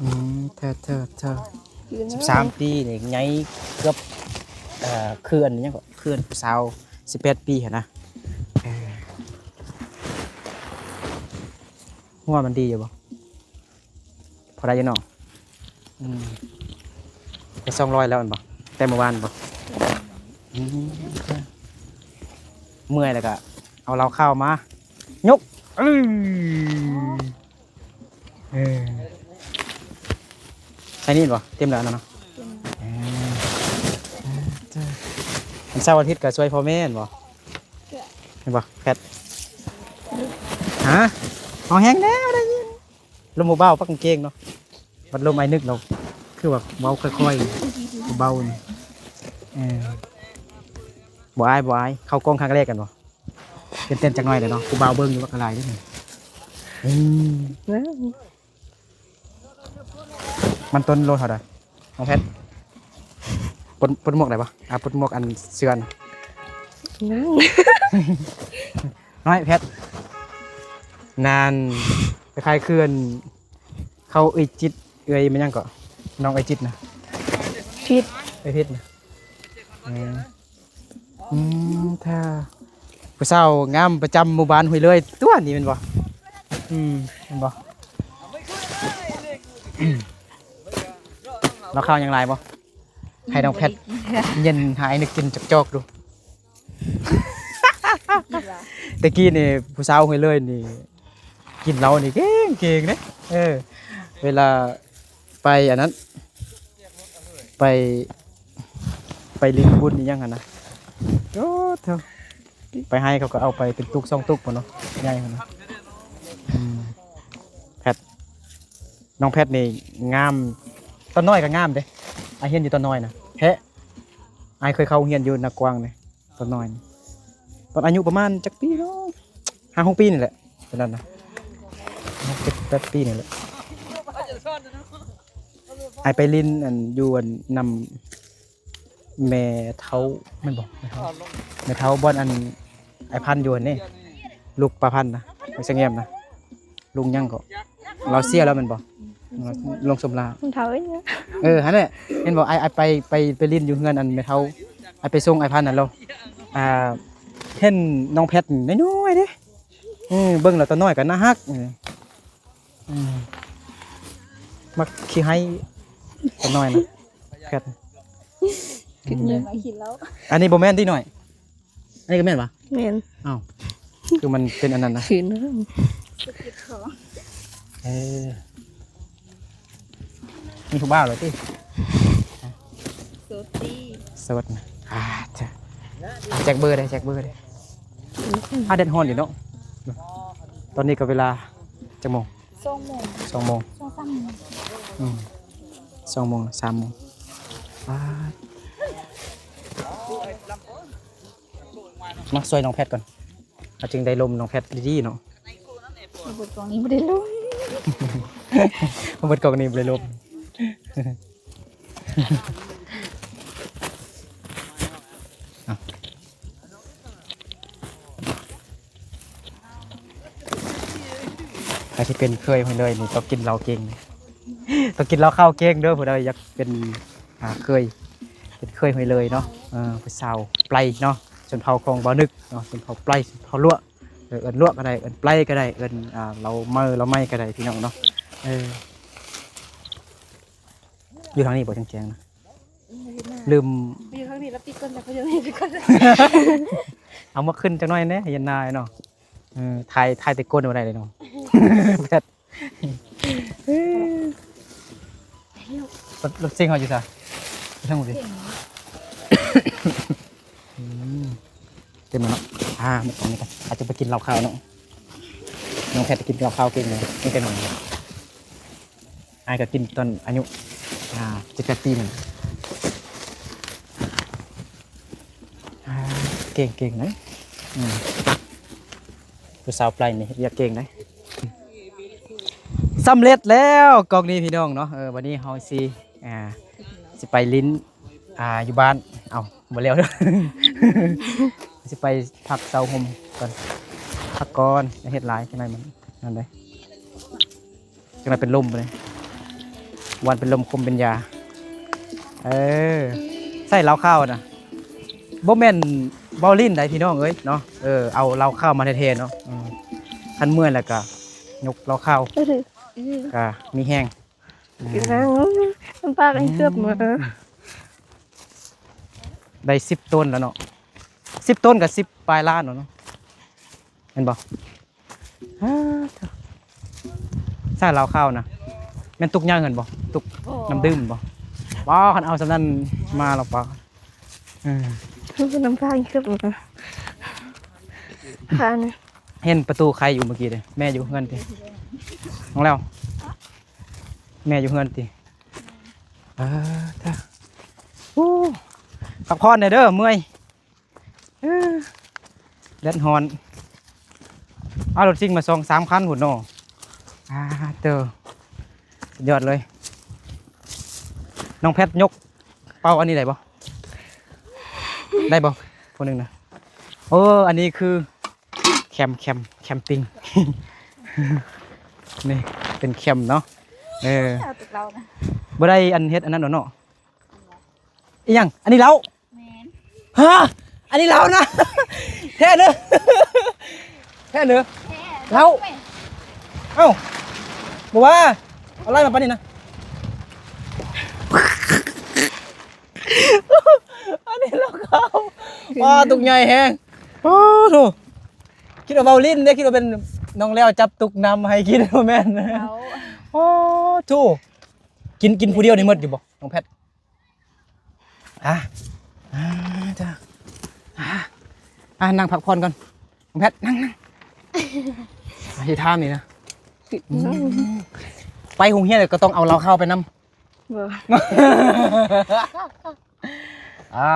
ອືມ ເທີ ເທີ ເທີ ສິບສາມປີນີ້ໃຫຍ່ເກືອບ ເອີ ຄືອັນຫຍັງເກາະ ຄືອັນຜູ້ສາວສິບແປດປີຫັ້ນນະ. ເອີ ຫົວມັນດີຢູ່ບໍ່? ພໍໄດ້ຢູ່ເນາະ. ອືມ ໄດ້ສອງຮ້ອຍແລ້ວແມ່ນບໍ່? ແຕ່ມື້ວານບໍ່? ອືມ ເມື່ອຍແລ້ວກໍເອົາເຫຼົ້າຂາວມາຍົກ ເອີ ເອີ ໃສ່ນີ້ບໍ່? ເຕັມແລ້ວອັນນັ້ນເນາະ ເຕັມແລ້ວ ເອີ ວັນເສົາວັນອາທິດກໍຊ່ວຍພໍ່ແມ່ແມ່ນບໍ່? ແມ່ນບໍ່ແພັດ? ຮະ? ເອົາແຮງແດ່ ບໍ່ໄດ້ຍິນ. ລົມຜູ້ບ່າວປັກກາງເກງເນາະ ບັດລົມອ້າຍນຶກເນາະ ຄືວ່າເວົ້າຄ່ອຍໆ ເບົາໆ ນີ້ ເອີ ບໍ່ອາຍ ບໍ່ອາຍ ເຂົ້າກ້ອງຄັ້ງແລກກັນບໍ່? ຕື່ນເຕັ້ນຈັກໜ້ອຍແຫຼະເນາະ ຜູ້ບ່າວເບິ່ງຢູ່ບັກຫຼາຍເດ້ນີ້ ອືມ ມັນຕົ້ນໂລເທົ່າໃດ ນ້ອງແພັດ? ປົດ ປົດໝວກໄດ້ບໍ່? ອ່າ ປົດໝວກອັນເສື້ອນະ ຍັງ ນ້ອຍແພັດ ນັ້ນ ຄ້າຍໆຄືອັນ ເຂົາເອີ່ຍຈິດ ເອີ່ຍແມ່ນຫຍັງເກາະ ນ້ອງເອີ່ຍຈິດນະ ພິດ ເອີ່ຍພິດນະ ເອີ ອືມ ຖ້າຜູ້ສາວງາມປະຈຳໝູ່ບ້ານຫ້ວຍເລີຍຕົວະນີ້ແມ່ນບໍ່? ອືມ ແມ່ນບໍ່? ເຫຼົ້າຂາວຍັງຫຼາຍບໍ່? ໃຫ້ນ້ອງແພັດເຢັນໃຫ້ອ້າຍນຶກກິນຈອກໆດູ. ແຕ່ກີ້ນີ້ຜູ້ສາວຫ້ວຍເລີຍນີ້ ກິນເຫຼົ້ານີ້ເກັ່ງໆເດ້ ເອີ ເວລາໄປອັນນັ້ນ ໄປ ໄປຫຼິ້ນບຸນອີ່ຫຍັງຫັ້ນນະ ໂອ້ໂທ້ ໄປໃຫ້ເຂົາກໍເອົາໄປເປັນຕຸກສອງຕຸກພຸ້ນເນາະ ໃຫຍ່ພຸ້ນນະ ອືມ ແພັດ ນ້ອງແພັດນີ້ງາມ ຕອນນ້ອຍກໍງາມເດ້ ອ້າຍຮຽນຢູ່ຕອນນ້ອຍນະ ແພະ ອ້າຍເຄີຍເຂົ້າໂຮງຮຽນຢູ່ນາກວາງເດ້ ຕອນນ້ອຍນີ້ ຕອນອາຍຸປະມານຈັກປີເນາະ ຫ້າຫົກປີນີ້ແຫຼະ ຕອນນັ້ນນະ ຫົກເຈັດແປດປີນີ້ແຫຼະ ອ້າຍໄປຫຼິ້ນອັນ ຢູ່ອັນ ນຳແມ່ເຖົ້າແມ່ນບໍ່? ແມ່ເຖົ້າ ແມ່ເຖົ້າບ່ອນອັນ ອ້າຍພັນຢູ່ຫັ້ນເດ້ ລູກປ້າພັນນະ ໄປສະແງມນະ ລຸງຫຍັງເກາະ ລາວເສຍແລ້ວແມ່ນບໍ່? ອືມ ລຸງສົມລາ ເຖົ້າເອີຍ ເອີ ຫັ້ນແຫຼະ ເຫັນບໍ່? ອ້າຍ ອ້າຍໄປ ໄປ ໄປຫຼິ້ນຢູ່ເຮືອນອັນແມ່ເຖົ້າ ອ້າຍໄປສົ່ງອ້າຍພັນຫັ້ນແລ້ວ ອ່າ ເຫັນນ້ອງແພັດນ້ອຍໆເດ້ ເອີ ເບິ່ງແລ້ວຕອນນ້ອຍກໍໜ້າຮັກ ເອີ ອືມ ມັກຂີ້ໄຫ້ຕອນນ້ອຍນະ ແພັດ ກິນເລີຍ ມາກິນເຫຼົ້າ ອັນນີ້ບໍ່ແມ່ນຕິນ້ອຍ? ອັນນີ້ກໍແມ່ນຫວາ? ແມ່ນ ອ້າວ ຄືມັນເປັນອັນນັ້ນນະ ຄືນ ເອີ ມີຜູ້ບ່າວແລ້ວຕິ? ໂສດຕິ ໂສດນະ ອ່າ ແຈັກເບີໄດ້ ແຈັກເບີໄດ້ ອ່າ ແດດຮ້ອນຢູ່ເນາະ ຕອນນີ້ກໍເວລາຈັກໂມງ? ສອງໂມງ ສອງໂມງ ສອງສາມໂມງ ອືມ ສອງໂມງ ສາມໂມງ ປາດ ມາຊ່ວຍນ້ອງແພັດກ່ອນ ເຮົາຈຶ່ງໄດ້ລົມນ້ອງແພັດດີໆເນາະ ມາເບິດກອງນີ້ບໍ່ໄດ້ລົມ ມາເບິດກອງນີ້ບໍ່ໄດ້ລົມ ໃຜທີ່ເປັນເຂີຍໃຫ້ເລີຍນີ້ ຕ້ອງກິນເຫຼົ້າເກັ່ງ ຕ້ອງກິນເຫຼົ້າຂາວເກັ່ງເດີ ຜູ້ໃດຢາກເປັນ ອ່າ ເຂີຍ ເປັນເຂີຍໃຫ້ເລີຍເນາະ ເອີ ຜູ້ສາວໄປເນາະ ຊົນເຜົ່າຂອງບ່າວນຶກເນາະ ຊົນເຜົ່າໄປ ຊົນເຜົ່າລວກ ເອີ ເອີ້ນລວກກໍໄດ້ ເອີ້ນໄປກໍໄດ້ ເອີ້ນ ອ່າ ລາວເມົາ ລາວໄມ້ກໍໄດ້ ພີ່ນ້ອງເນາະ ເອີ ຢູ່ທາງນີ້ບໍ່ແຈ້ງໆນະ ລືມ ຢູ່ທາງນີ້ລະ ປິດກ່ອນ ແລ້ວກໍຢູ່ນີ້ກ່ອນ ເອົາມາຂຶ້ນຈັກໜ້ອຍແດ່ ເຫັນໜ້າເນາະ ເອີ ຖ່າຍ ຖ່າຍແຕ່ກົ້ນບໍ່ໄດ້ເລີຍເນາະ ແພັດ ລົດ ລົດເສັງເຮົາຢູ່ໃສ? ຢູ່ທາງພຸ້ນຕິ ອືມ ເຕັມແລ້ວເນາະ ອ່າ ໝົດກອງນີ້ກ່ອນ ອາດຈະໄປກິນເຫຼົ້າຂາວເນາະ ນ້ອງແພັດກິນເຫຼົ້າຂາວເກັ່ງເລີຍ ມີແຕ່ໜ້ອຍ ອ້າຍກໍກິນຕອນອາຍຸ ອ່າ ເຈັດແປດປີນັ້ນ ອ່າ ເກັ່ງໆນະ ອືມ ຜູ້ສາວໄປນີ້ເຮັດວຽກເກັ່ງເດ້ ສຳເລັດແລ້ວກອງນີ້ພີ່ນ້ອງເນາະ ເອີ ວັນນີ້ເຮົາຊິ ອ່າ ຊິໄປຫຼິ້ນ ອ່າ ຢູ່ບ້ານ ເອົ້າ ບໍ່ແລ້ວເດີ ຊິໄປພັກເຊົາຮົ່ມກ່ອນ ພັກກ່ອນ ຢ່າເຮັດຫຼາຍ ຈັ່ງໃດມັນນັ້ນເດ້ ຈັ່ງໃດເປັນລົມໄປເລີຍ ຫວ່ານເປັນລົມ ຄົມເປັນຢາ ເອີ ໃສ່ເຫຼົ້າຂາວນະ ບໍ່ແມ່ນເວົ້າຫຼິ້ນໃດພີ່ນ້ອງເອີຍເນາະ ເອີ ເອົາເຫຼົ້າຂາວມາແທ້ໆເນາະ ອືມ ຄັນເມື່ອຍແລ້ວກະຍົກເຫຼົ້າຂາວ ເອີ ກະມີແຮງ ກິນແຮງ ນ້ຳຕາໄດ້ເກືອບມາ ອືມ ໄດ້ສິບໂຕນແລ້ວເນາະ ສິບໂຕນກໍສິບປາຍລ້ານແລ້ວເນາະ ແມ່ນບໍ່? ອ້າ ໃສ່ເຫຼົ້າຂາວນະ ແມ່ນຕຸກໃຫຍ່ຫັ້ນບໍ່? ຕຸກ ບໍ່ ນ້ຳດື່ມບໍ່? ບໍ່ ຄັນເອົາສ່ຳນັ້ນມາແລ້ວປະ ເອີ ມັນເປັນນ້ຳທາງເກືອບ ຄານ ເຫັນປະຕູໄຂຢູ່ເມື່ອກີ້ເດ້ ແມ່ຢູ່ເຮືອນຕິ ນ້ອງແລ້ວ ແມ່ຢູ່ເຮືອນຕິ? ເອີ ເອີ ພັກຜ່ອນແດ່ເດີ ເມື່ອຍ ເອີ ແດດຮ້ອນ ເອົາລົດຊິງມາສອງສາມຄັນພຸ້ນເນາະ ອາ ເຕີ ສຸດຍອດເລີຍ ນ້ອງແພັດຍົກເປົາອັນນີ້ໄດ້ບໍ່? ໄດ້ບໍ່? ຜູ້ໜຶ່ງນະ ເອີ ອັນນີ້ຄື ແຄມ ແຄມ ແຄມປິງ ນີ້ເປັນແຄມເນາະ ເອີ ເອົາແຕ່ເຫຼົ້ານະ ບໍ່ໄດ້ອັນເຮັດອັນນັ້ນດອກເນາະ ອີຫຍັງ ອັນນີ້ເຫຼົ້າ ແມ່ນ ຮະ ອັນນີ້ເຫຼົ້ານະ ແທ້ເດີ ແທ້ເດີ ແທ້ ເຫຼົ້າ ເອົ້າ ບໍ່ວ່າ ເອົາໄລ່ມາປານນີ້ນະ ອັນນີ້ເຫຼົ້າຂາວ ວ້າ ຕຸກໃຫຍ່ແຮງ ໂອ້ໂທ ຄິດວ່າເວົ້າຫຼິ້ນເດ້ ຄິດວ່າເປັນນ້ອງແລ້ວຈັບຕຸກນ້ຳໃຫ້ກິນ ບໍ່ແມ່ນ ເຫຼົ້າ ໂອ້ໂທ ກິນ ກິນຜູ້ດຽວນີ້ໝົດຢູ່ບໍ່ ນ້ອງແພັດ? ອາ ອາ ຈ້າ ອາ ອາ ນັ່ງພັກຜ່ອນກ່ອນ ນ້ອງແພັດ ນັ່ງ ນັ່ງ ຊິຖາມນີ້ນະ ອືມ ໄປໂຮງຮຽນກໍຕ້ອງເອົາເຫຼົ້າຂາວໄປນຳ ບໍ່ ອາ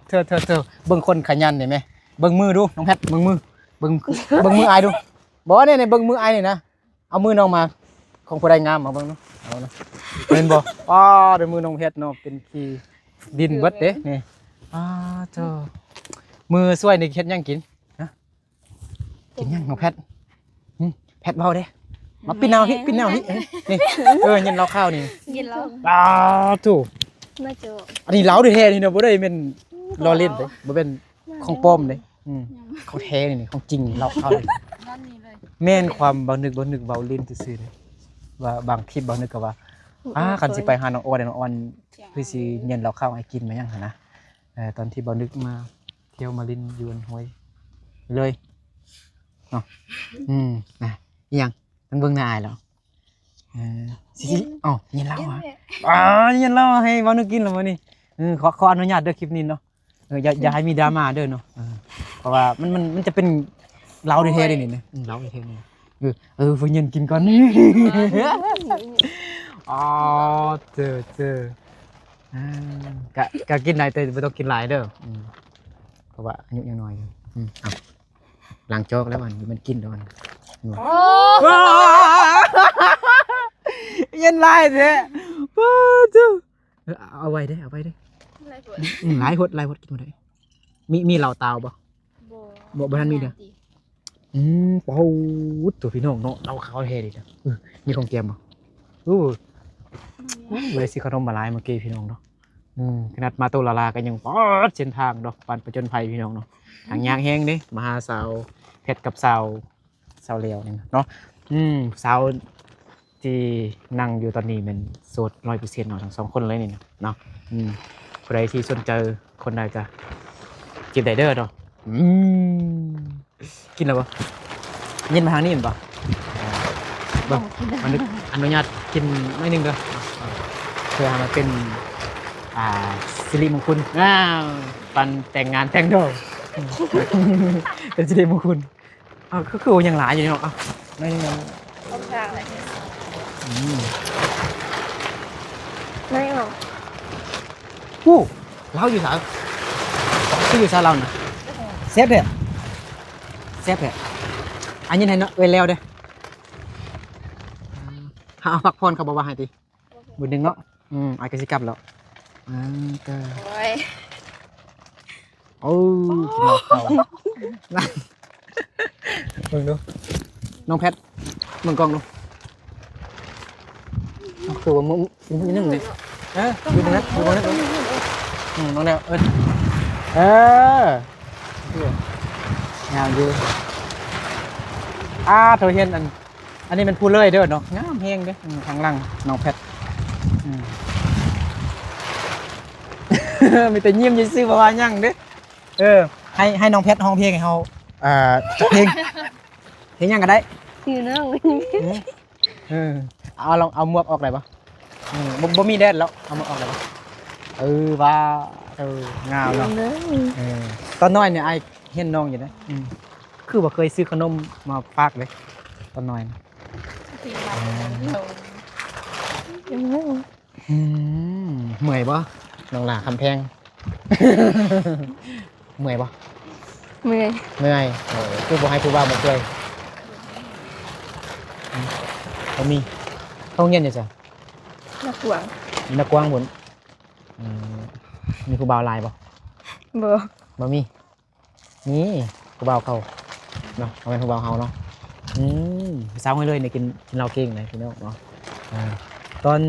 ເທີ ເທີ ເທີ ເບິ່ງຄົນຂະຫຍັນນີ້ແມ ເບິ່ງມືດູ ນ້ອງແພັດ ເບິ່ງມື ເບິ່ງ ເບິ່ງມືອ້າຍດູ ບໍ່ ນີ້ ນີ້ ເບິ່ງມືອ້າຍນີ້ນະ ເອົາມືນ້ອງມາ ຂອງຜູ້ໃດງາມ ມາເບິ່ງດູ ເອົານະ ເຫັນບໍ່? ອ້າ ເດີ ມືນ້ອງແພັດເນາະ ເປັນຂີ້ດິນເບິດເດ້ ນີ້ ອ້າ ເທີ ມື້ສວຍນີ້ເຮັດຫຍັງກິນ? ຮະ ກິນຫຍັງນ້ອງແພັດ? ຫຶ ແພັດເວົ້າເດ້ ມາປິ່ນໜ້າພີ້ ປິ່ນໜ້າພີ້ ນີ້ ເອີ ເຢັນເຫຼົ້າຂາວນີ້ ເຢັນເຫຼົ້າ ອ້າ ໂທ້ ມາໂຈະ ອັນນີ້ເຫຼົ້າແທ້ໆນີ້ນະ ບໍ່ໄດ້ແມ່ນລໍ້ຫຼິ້ນເດ້ ບໍ່ແມ່ນຂອງປອມເດ້ ອືມ ຂອງແທ້ນີ້ ຂອງຈິງເຫຼົ້າຂາວນີ້ ແມ່ນຄວາມບ່າວນຶກ ບ່າວນຶກເວົ້າຫຼິ້ນຊື່ໆເດ້ ວ່າບາງຄລິບບ່າວນຶກກໍວ່າ ອືມ ອາ ຄັນຊິໄປຫານ້ອງອອນ ນ້ອງອອນຄືຊິເຢັນເຫຼົ້າຂາວໃຫ້ກິນມາຫຍັງຫັ້ນນະ ເອີ ຕອນທີ່ບ່າວນຶກມາ ທ່ຽວມາຫຼິ້ນຢູ່ອັນຫ້ວຍເລີຍເນາະ ອືມ ນະ ອີຫຍັງ ມັນເບິ່ງໜ້າອາຍແລ້ວ ເອີ ຊິ ຊິ ເອົ້າ ເຢັນເຫຼົ້າຫວາ ເຢັນແລ້ວ ອາ ເຢັນເຫຼົ້າໃຫ້ບ່າວນຶກກິນແລ້ວມື້ນີ້ ເອີ ຂໍ ຂໍອະນຸຍາດເດີຄລິບນີ້ເນາະ ເອີ ຢ່າ ຢ່າໃຫ້ມີດຣາມາເດີເນາະ ເອີ ເພາະວ່າມັນ ມັນ ມັນຈະເປັນລາວແທ້ໆເດ້ນີ້ນະ ອືມ ລາວແທ້ໆນີ້ ເອີ ເອີ ເພິ່ນເຢັນກິນກ່ອນ ອໍ ເຈີ ເຈີ ອາ ກະ ກະກິນໄດ້ ແຕ່ບໍ່ຕ້ອງກິນຫຼາຍເດີ ອືມ ເພາະວ່າອາຍຸຍັງນ້ອຍຢູ່ ອືມ ເອົາ ລ້າງຈອກແລ້ວ ອັນນີ້ມັນກິນແລ້ວ ອັນນີ້ ໂອ້ ເຢັນຫຼາຍແທ້ ປາດໂທ້ ເອີ ເອົາໄວ້ເດ້ ເອົາໄວ້ເດ້ ຫຼາຍໂພດ ອືມ ຫຼາຍໂພດ ຫຼາຍໂພດ ກິນບໍ່ໄດ້ ມີ ມີເຫຼົ້າຕາວບໍ່? ບໍ່ ບໍ່ ບໍ່ທັນມີເດີ ອືມ ປາດໂທ້ ພີ່ນ້ອງເນາະ ເຫຼົ້າຂາວແທ້ເດ້ ເອີ ມີຂອງແກມບໍ່? ໂອ້ ບໍ່ໄດ້ຊື້ຂະໜົມມາຫຼາຍມື້ກີ້ພີ່ນ້ອງເນາະ ອືມ ຂະໜາດມາໂຕລາລາກໍຍັງປາດເສັ້ນທາງເນາະ ປານຜະຈົນໄພພີ່ນ້ອງເນາະ ຫາຍາກແຮງເດ້ ມາຫາສາວແພັດກັບສາວ ສາວແລ້ວນີ້ເນາະ ອືມ ສາວທີ່ນັ່ງຢູ່ຕອນນີ້ແມ່ນໂສດຮ້ອຍເປີເຊັນເນາະ ທັງສອງຄົນເລີຍນີ້ເນາະ ອືມ ຜູ້ໃດທີ່ສົນໃຈຄົນໃດກໍຈີບໄດ້ເດີເນາະ ອືມ ກິນແລ້ວບໍ່? ຍິນມາທາງນີ້ແມ່ນບໍ່? ເບິ່ງ ອະນຸ ອະນຸຍາດກິນໜ້ອຍໜຶ່ງເດີ ເພື່ອໃຫ້ມັນເປັນ ອ່າ ສິລິມົງຄຸນ ອ້າວ ປັນແຕ່ງງານແຕ່ງດອງ ເປັນສິລິມົງຄຸນ ອ້າວ ຄື ຄືຍັງຫຼາຍຢູ່ເນາະ ເອົາ ໜ້ອຍໜຶ່ງ ອອກທາງແຫຼະ ອືມ ໄດ້ອອກ ໂອ້ ລາວຢູ່ໃສ? ຄືຢູ່ໃສລາວນະ? ແຊບແທ້ ແຊບແທ້ ອັນນີ້ໃຫ້ເນາະ ເອື້ອຍແລ້ວເດ້ ຫາພັກຜ່ອນ ເຂົາບໍ່ວ່າໃຫ້ຕິ? ມື້ໜຶ່ງເນາະ ອືມ ອ້າຍກໍຊິກັບແລ້ວ ເອີ ໂອ້ຍ ໂອ້ ກິນເຫຼົ້າຂາວ ເບິ່ງດູ ນ້ອງແພັດ ເບິ່ງກ້ອງດູ ຄືວ່າມື້ ມື້ໜຶ່ງນີ້ ເອີ ຢູ່ນີ້ນະ ຢູ່ນີ້ນະ ອືມ ນ້ອງແນວ ເອີ ເອີ ງາມຢູ່ ອາ ໂທ ເຫັນອັນ ອັນນີ້ແມ່ນພູເລີຍເດີເນາະ ງາມແຮງເດ້ ອືມ ທາງຫຼັງນ້ອງແພັດ ອືມ ມີແຕ່ຍິ້ມຊື່ໆ ບໍ່ວ່າຫຍັງເດ້. ເອີ ໃຫ້ ໃຫ້ນ້ອງແພັດຮ້ອງເພງໃຫ້ເຮົາ ເອີ ຈັກເພງ ເພງຫຍັງກໍໄດ້. ຢູ່ນອກ ເອີ ເອົາ ລອງເອົາໝວກອອກໄດ້ບໍ່? ເອີ ບໍ່ ບໍ່ມີແດດແລ້ວ ເອົາໝວກອອກໄດ້ບໍ່? ເອີ ວ່າ ເອີ ງາມເນາະ. ເອີ ຕອນນ້ອຍນີ້ອ້າຍຮຽນນອງຢູ່ເດ້. ອືມ ຄືບໍ່ເຄີຍຊື້ຂະໜົມມາຝາກເດ້ ຕອນນ້ອຍນະ. ອືມ ເມື່ອຍບໍ່ ນ້ອງຫຼ້າຄຳແພງ? ເມື່ອຍບໍ່? ເມື່ອຍ ເມື່ອຍ. ເອີ ຄືບໍ່ໃຫ້ຜູ້ບ່າວມາຊ່ວຍ? ອືມ ບໍ່ມີ. ໂຮງຮຽນຢູ່ໃສ? ນາກວາງ ຢູ່ນາກວາງພຸ້ນ. ອືມ ມີຜູ້ບ່າວຫຼາຍບໍ່? ບໍ່ ບໍ່ມີ. ນີ້ ຜູ້ບ່າວເຂົາເນາະ ບໍ່ແມ່ນຜູ້ບ່າວເຮົາເນາະ. ອືມ ສາວຫ້ວຍເລີຍນີ້ກິນ ກິນເຫຼົ້າເກັ່ງນະພີ່ນ້ອງເນາະ. ອ່າ ຕອນ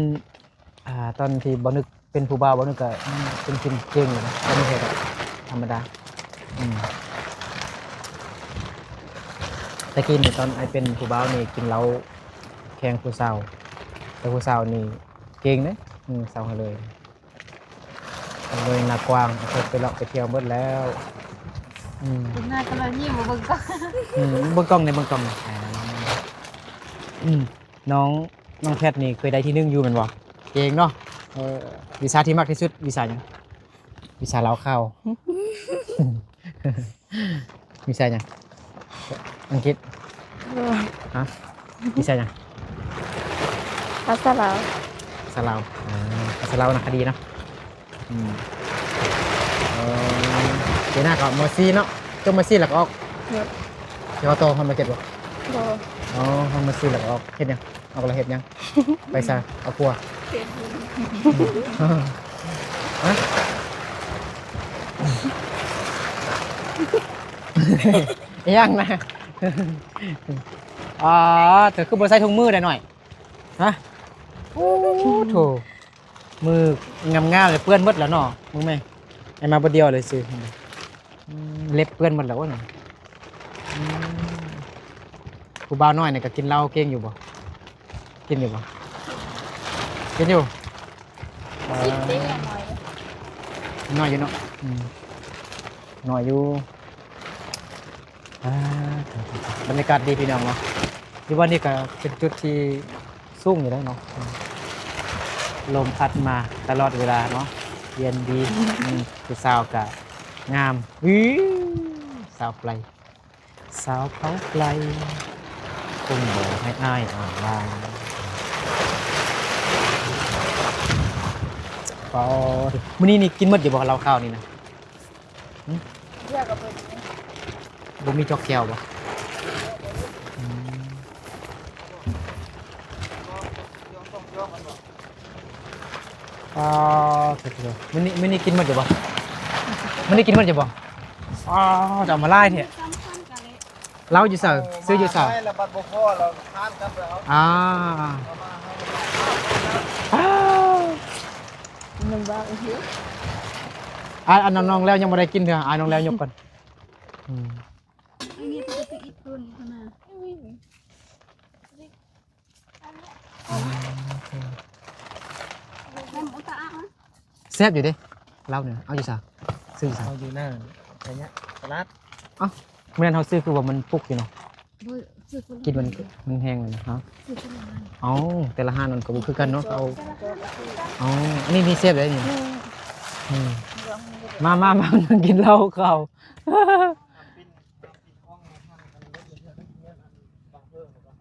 ອ່າ ຕອນທີ່ບ່າວນຶກເປັນຜູ້ບ່າວ ບ່າວນຶກກໍ ອືມ ເປັນ ກິນເກັ່ງຢູ່ນະ ບໍ່ມີໃຜກໍທຳມະດາ. ອືມ ແຕ່ກີ້ນີ້ຕອນອ້າຍເປັນຜູ້ບ່າວນີ້ກິນເຫຼົ້າແຂ່ງຜູ້ສາວ ແຕ່ຜູ້ສາວນີ້ເກັ່ງເດ້. ອືມ ສາວຫ້ວຍເລີຍ ເລີຍນາກວາງ ເພິ່ນໄປເລາະໄປທ່ຽວເບິດແລ້ວ. ອືມ ເບິ່ງໜ້າກໍລອຍຍິ້ມ ບໍ່ເບິ່ງກ້ອງ. ອືມ ເບິ່ງກ້ອງແດ່ ເບິ່ງກ້ອງແດ່. ອືມ ນ້ອງ ນ້ອງແພັດນີ້ເຄີຍໄດ້ທີໜຶ່ງຢູ່ແມ່ນບໍ່? ເກັ່ງເນາະ. ເອີ ວິຊາທີ່ມັກທີ່ສຸດວິຊາຫຍັງ? ວິຊາລາວຂ່າວ. ວິຊາຫຍັງ? ອັງກິດ? ບໍ່ ຮະ? ວິຊາຫຍັງ? ພາສາລາວ. ພາສາລາວ. ອ່າ ພາສາລາວ ວັນນະຄະດີເນາະ. ອືມ ເອີ ປີໜ້າກໍ ມໍສີ່ເນາະ. ຈົບ ມໍສີ່ແລ້ວກໍອອກ? ເອີ ຊິເອົາຕໍ່ຮອດ ມໍເຈັດ ບໍ່? ບໍ່. ອໍ ຮອດ ມໍສີ່ແລ້ວກໍອອກ. ເຮັດຫຍັງ? ອອກແລ້ວເຮັດຫຍັງ? ໄປໃສ? ເອົາຜົວ? ຮະ? ອີຫຍັງນະ? ອໍ ເຈົ້າຄືບໍ່ໃສ່ຖົງມືໄດ໋ໜ້ອຍ? ຮະ? ໂອ້ໂຖ ມືງາມໆ ເປື້ອນໝົດແລ້ວເນາະ. ເບິ່ງແມ ໄອ້ມາບໍ່ດຽວເລີຍຊື່. ອືມ ເລັບເປື້ອນໝົດແລ້ວນີ້. ອືມ ຜູ້ບ່າວນ້ອຍນີ້ກໍກິນເຫຼົ້າເກັ່ງຢູ່ບໍ່? ກິນຢູ່ບໍ່? ກິນຢູ່. ເອີ ນ້ອຍຢູ່ເນາະ. ອືມ ນ້ອຍຢູ່. ອ່າ ບັນຍາກາດດີພີ່ນ້ອງເນາະ. ຢູ່ບ່ອນນີ້ກໍເປັນຈຸດທີ່ສູງຢູ່ແລ້ວເນາະ. ອືມ ລົມພັດມາຕະຫຼອດເວລາເນາະ ເຢັນດີ. ອືມ ຜູ້ສາວກໍງາມ. ວິ ສາວໄປ ສາວເຜົາໄປ ຄົງບໍ່ໃຫ້ອ້າຍອ້າງວ່າງ. ປາດ ມື້ນີ້ນີ້ກິນໝົດຢູ່ບໍ່ເຫຼົ້າຂາວນີ້ນະ? ຫຶ? ເບຍກໍເບິດ. ບໍ່ມີຈອກແກ້ວບໍ່? ອືມ ອໍ ເດີໆ ມື້ນີ້ ມື້ນີ້ກິນໝົດຢູ່ບໍ່? ມື້ນີ້ກິນໝົດຢູ່ບໍ່? ອໍ ຈະເອົາມາຫຼາຍແທ້. ເຫຼົ້າຢູ່ໃສ? ຊື້ຢູ່ໃສ? ແລ້ວບັດບໍ່ພໍ ແລ້ວທານກັບແລ້ວ. ອ່າ ນ້ຳບ້າງອີກ. ອ່າ ອັນນ້ອງແລ້ວຍັງບໍ່ໄດ້ກິນເທື່ອ. ອ່າ ນ້ອງແລ້ວຍົກກ່ອນ. ອືມ ແຊບຢູ່ເດ້ ເຫຼົ້ານີ້. ເອົາຢູ່ໃສ? ຊື້ຢູ່ໃສ? ເອົາຢູ່ໜ້າໄຊຍະຕະຫຼາດ. ເອົ້າ ມື້ນັ້ນເຮົາຊື້ຄືວ່າມັນປຸກຢູ່ເນາະ. ກິນມັນ ມັນແຫ້ງແລ້ວນະ. ເອົ້າ ແຕ່ລະຮ້ານມັນກໍບໍ່ຄືກັນເນາະ. ເອົາ ອັນນີ້ນີ້ແຊບເດ້ນີ້. ອືມ ມາ ມາ ມາ ກິນເຫຼົ້າຂາວ.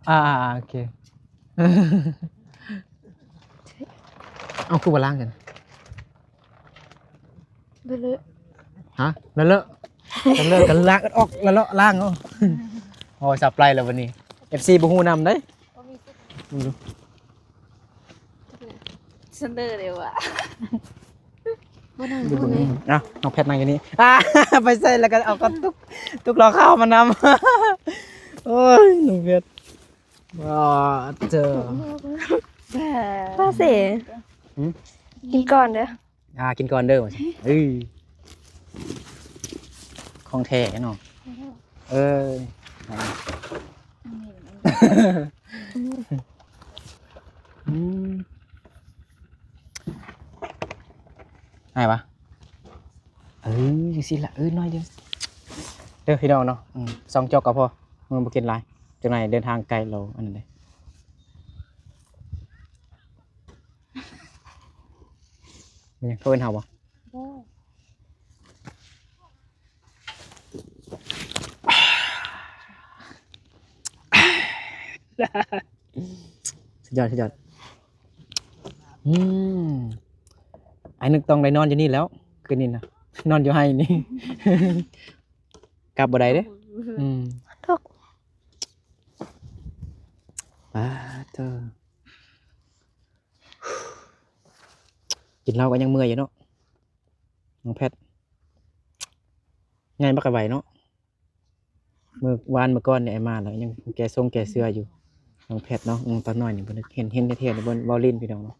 ອ່າໆໆ ໂອເຄ. ເອົ້າ ຄືບໍ່ລ້າງກັນ? ເລາະເລາະ. ຮະ? ເລາະເລາະ ເລາະເລາະ ກໍລ້າງອອກ ເລາະເລາະ ລ້າງເອົາ. ໂອ້ຍ ສັບໄປແລ້ວບັດນີ້ ເອັຟຊີ ບໍ່ຮູ້ນຳເດ້. ບໍ່ມີສິດ ອືມ ສະເໜີເດ້ວ່າ ບໍ່ນັ່ງຢູ່ນີ້. ອ່ະ ນ້ອງແພັດນັ່ງຢູ່ນີ້. ອ່າ ໄປໃສ່ແລ້ວກໍເອົາກັບຕຸກ ຕຸກເຫຼົ້າຂາວມານຳ. ໂອ້ຍ ນ້ອງແພັດ ວ້າ ເຈີ ປາເສ. ຫຶ? ກິນກ່ອນເດີ. ອ່າ ກິນກ່ອນເດີວ່າຊັ້ນ. ເອີ ຂອງແທ້ເນາະ. ເອີ ອືມ ຫາຍປະ? ນີ້ຊິລະ ເອີ ໜ້ອຍດຽວ ເດີພີ່ນ້ອງເນາະ. ອືມ ສອງຈອກກໍພໍ ມັນບໍ່ກິນຫຼາຍ ຈັກໜ້ອຍເດີນທາງໄກ ລາວອັນນັ້ນເດ້. ແມ່ນຫຍັງ ເຂົາເອີ້ນເຮົາບໍ່? ບໍ່. ສຸດຍອດ ສຸດຍອດ. ອືມ ອ້າຍນຶກຕ້ອງໄດ້ນອນຢູ່ນີ້ແລ້ວ ຄືນນີ້ນະ ນອນຢູ່ໄຮ່ນີ້ ກັບບໍ່ໄດ້ເດ້. ອືມ ປາດເທີ ກິນເຫຼົ້າກໍຍັງເມື່ອຍຢູ່ເນາະ ນ້ອງແພັດ. ໃຫຍ່ບັກກະໄວເນາະ. ມື້ວານມື້ກ່ອນນີ້ອ້າຍມາແລ້ວ ຍັງແກ່ຊົງແກ່ເສື້ອຢູ່ ນ້ອງແພັດເນາະ. ອືມ ຕອນນ້ອຍນີ້ເພິ່ນເຫັນ ເຫັນແທ້ໆ ເບິ່ງເວົ້າຫຼິ້ນພີ່ນ້ອງເນາະ.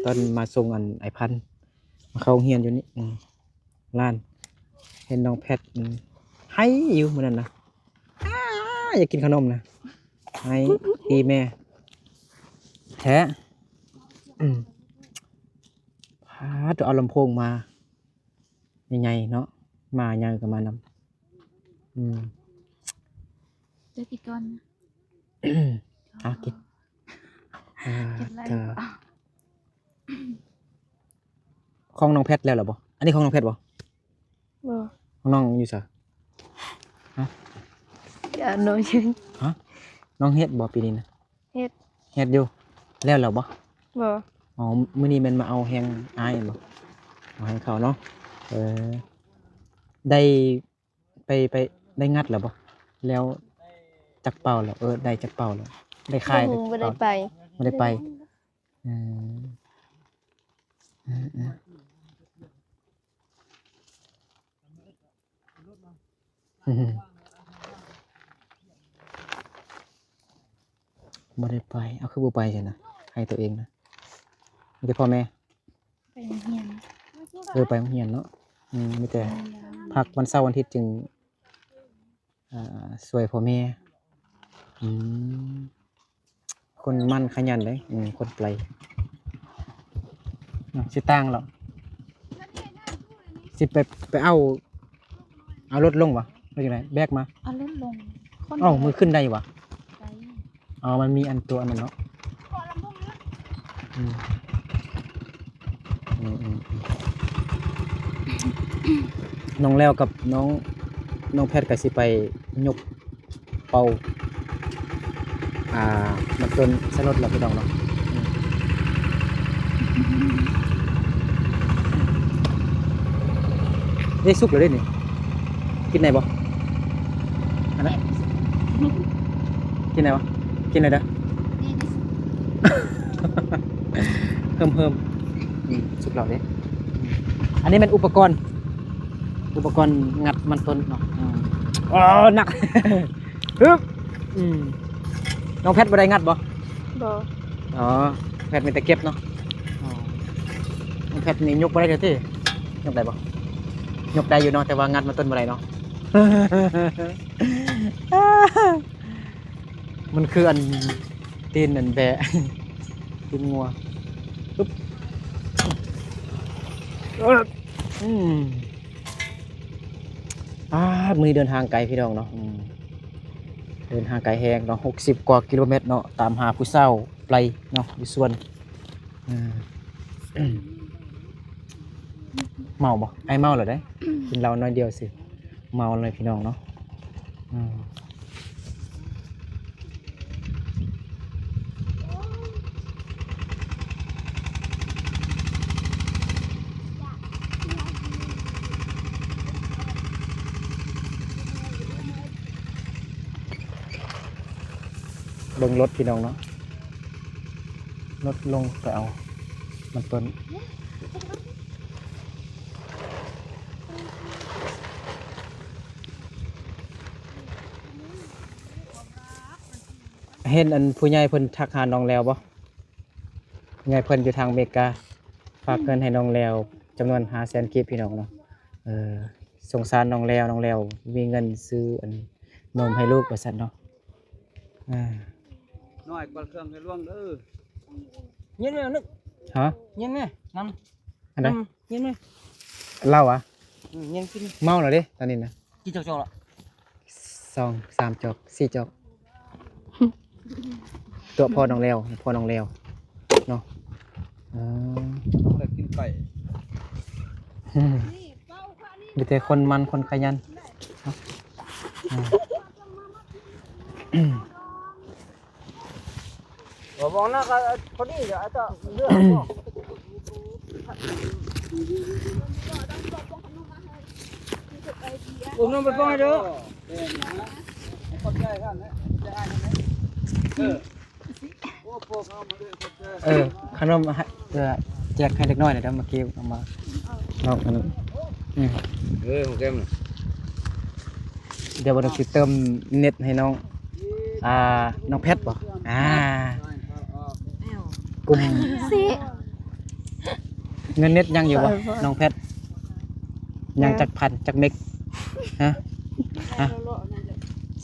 ຕອນມາສົ່ງອັນອ້າຍພັນ ມາເຂົ້າໂຮງຮຽນຢູ່ນີ້ ອືມ ຫຼານ ເຫັນນ້ອງແພັດ ອືມ ໄຫ້ຢູ່ມື້ນັ້ນນະ ອ້າ ຢາກກິນຂະໜົມນະ ໄຫ້ຕີແມ່ແທ້. ອືມ ພາດ ເອົາລຳໂພງມາ ໃຫຍ່ໆ ເນາະ ໝາໃຫຍ່ກໍມານຳ. ອືມ ເຈົ້າກິນກ່ອນນະ. ເອົາກິນ ອ່າ ກິນໄດ້ ເອີ ບໍ່? ຂອງນ້ອງແພັດແລ້ວລະບໍ່? ອັນນີ້ຂອງນ້ອງແພັດບໍ່? ບໍ່. ຂອງນ້ອງຢູ່ໃສ? ຮະ? ຢ່າ ນ້ອງ ຮະ? ນ້ອງເຮັດບໍ່ປີນີ້ນະ? ເຮັດ ເຮັດຢູ່ ແລ້ວແລ້ວບໍ່? ບໍ່. ອໍ ມື້ນີ້ແມ່ນມາເອົາແຮງອ້າຍແມ່ນບໍ່? ເອົາແຮງເຂົາເນາະ. ເອີ ໄດ້ໄປ ໄປ ໄດ້ງັດແລ້ວບໍ່? ແລ້ວຈັກເປົາແລ້ວ? ເອີ ໄດ້ຈັກເປົາແລ້ວ? ໄດ້ຂາຍ ບໍ່ຮູ້ ບໍ່ໄດ້ໄປ ບໍ່ໄດ້ໄປ. ເອີ ເອີ ເອີ. ບໍ່ໄດ້ໄປ. ເອົາ ຄືບໍ່ໄປຊັ້ນນະ? ໃຫ້ໂຕເອງນະ ມີແຕ່ພໍ່ແມ່ ໄປໂຮງຮຽນ. ເອີ ໄປໂຮງຮຽນເນາະ. ອືມ ມີແຕ່ ອືມ ພັກວັນເສົາວັນອາທິດຈຶ່ງ ອ່າ ຊ່ວຍພໍ່ແມ່. ອືມ ຄົນໝັ່ນຂະຫຍັນເດ້. ອືມ ຄົນໄປ ອືມ ຊິຕ່າງແລ້ວ ຊິໄປ ໄປເອົາ ເອົາລົດລົງຫວາ ຫຼືຈັ່ງໃດ? ແບກມາ ເອົາລົດລົງ. ເອົ້າ ມັນຂຶ້ນໄດ້ຫວາ? ໄດ້. ອໍ ມັນມີອັນຕົວອັນນັ້ນເນາະ. ອືມ ອືມ ອືມ ອືມ. ນ້ອງແລ້ວກັບນ້ອງ ນ້ອງແພັດກໍຊິໄປຍົກເປົາ ອ່າ ມັນຕົ້ນສະຫຼົດແລ້ວພີ່ນ້ອງເນາະ. ອືມ ເດ້ ສຸກແລ້ວເດ້ນີ້. ກິນໄດ້ບໍ່? ອັນນັ້ນ ກິນໄດ້ບໍ່? ກິນໄດ້ເດີ. ເຮີ້ມໆ ອືມ ສຸກແລ້ວເດ້. ອືມ ອັນນີ້ແມ່ນອຸປະກອນ ອຸປະກອນງັດມັນຕົ້ນເນາະ. ອືມ ໂອ້ ໜັກ ຮຶບ. ອືມ ນ້ອງແພັດບໍ່ໄດ້ງັດບໍ່? ບໍ່. ອໍ ແພັດມີແຕ່ເກັບເນາະ. ອໍ ນ້ອງແພັດນີ້ຍົກບໍ່ໄດ້ເທື່ອຕິ? ຍົກໄດ້ບໍ່? ຍົກໄດ້ຢູ່ເນາະ ແຕ່ວ່າງັດມັນຕົ້ນບໍ່ໄດ້ເນາະ. ມັນຄືອັນ ຕີນອັນແບະ ຕີນງົວ. ອຶບ ອືມ ອາ ມື້ນີ້ເດີນທາງໄກພີ່ນ້ອງເນາະ. ອືມ ເດີນທາງໄກແຮງເນາະ ຫົກສິບກວ່າກິໂລແມັດເນາະ ຕາມຫາຜູ້ສາວໄປເນາະ ຢູ່ສວນ. ເອີ ເມົາບໍ່? ອ້າຍເມົາແລ້ວເດ້ ກິນເຫຼົ້າໜ້ອຍດຽວຊື່ ເມົາເລີຍພີ່ນ້ອງເນາະ. ອືມ ເບິ່ງລົດພີ່ນ້ອງເນາະ ລົດລົງໄປເອົາມັນຕົ້ນ. ເຫັນອັນຜູ້ໃຫຍ່ເພິ່ນທັກຫານ້ອງແລ້ວບໍ່? ໃຫຍ່ເພິ່ນຢູ່ທາງອາເມລິກາ ຝາກເງິນໃຫ້ນ້ອງແລ້ວຈຳນວນຫ້າແສນກີບ ພີ່ນ້ອງເນາະ. ເອີ ສົງສານນ້ອງແລ້ວ ນ້ອງແລ້ວມີເງິນຊື້ອັນນົມໃຫ້ລູກວ່າຊັ້ນເນາະ. ເອີ ນ້ອຍກວ່າເຄື່ອງໃຫ້ຫຼວງເດີ. ຍິນແມ່ນຶກ ຮະ? ຍິນແມ່ນຳ ອັນໃດ? ຍິນແມ່ ເຫຼົ້າຫວາ? ອືມ ຍັງກິນ ເມົາແລ້ວເດ້ຕອນນີ້ນະ ກິນຈອກໆລະ ສອງສາມຈອກ ສີ່ຈອກ ຕົວະພໍ່ນ້ອງແລ້ວ ພໍ່ນ້ອງແລ້ວເນາະ. ເອີ ບໍ່ໄດ້ກິນໄກ່ ມີແຕ່ຄົນໝັ່ນຄົນຂະຫຍັນເນາະ. ອືມ ບໍ່ບອກນະ ກະພໍດີ ອາດຈະເລືອກ ອຸ້ມນ້ອງໄປປ້ອງໃຫ້ເດີ. ເອີ ຂອບໃຈທ່ານນະ ຂອບໃຈອ້າຍນຳເດີ. ເອີ ເອີ ຂະໜົມໃຫ້ ເອີ ແຈກໃຫ້ເດັກນ້ອຍແດ່ເດີ ເມື່ອກີ້ເອົາມາ ນ້ອງອັນນັ້ນ ອືມ ເອີ ຂອງແກ້ມ ດຽວບໍ່ຕ້ອງຊິເຕີມເນັດໃຫ້ນ້ອງ ອ່າ ນ້ອງແພັດບໍ? ອ່າ ກຸ່ມ ເງິນເນັດຍັງຢູ່ບໍ່ ນ້ອງແພັດ? ຍັງຈັກພັນ ຈັກເມັກ? ຮະ? ຮະ?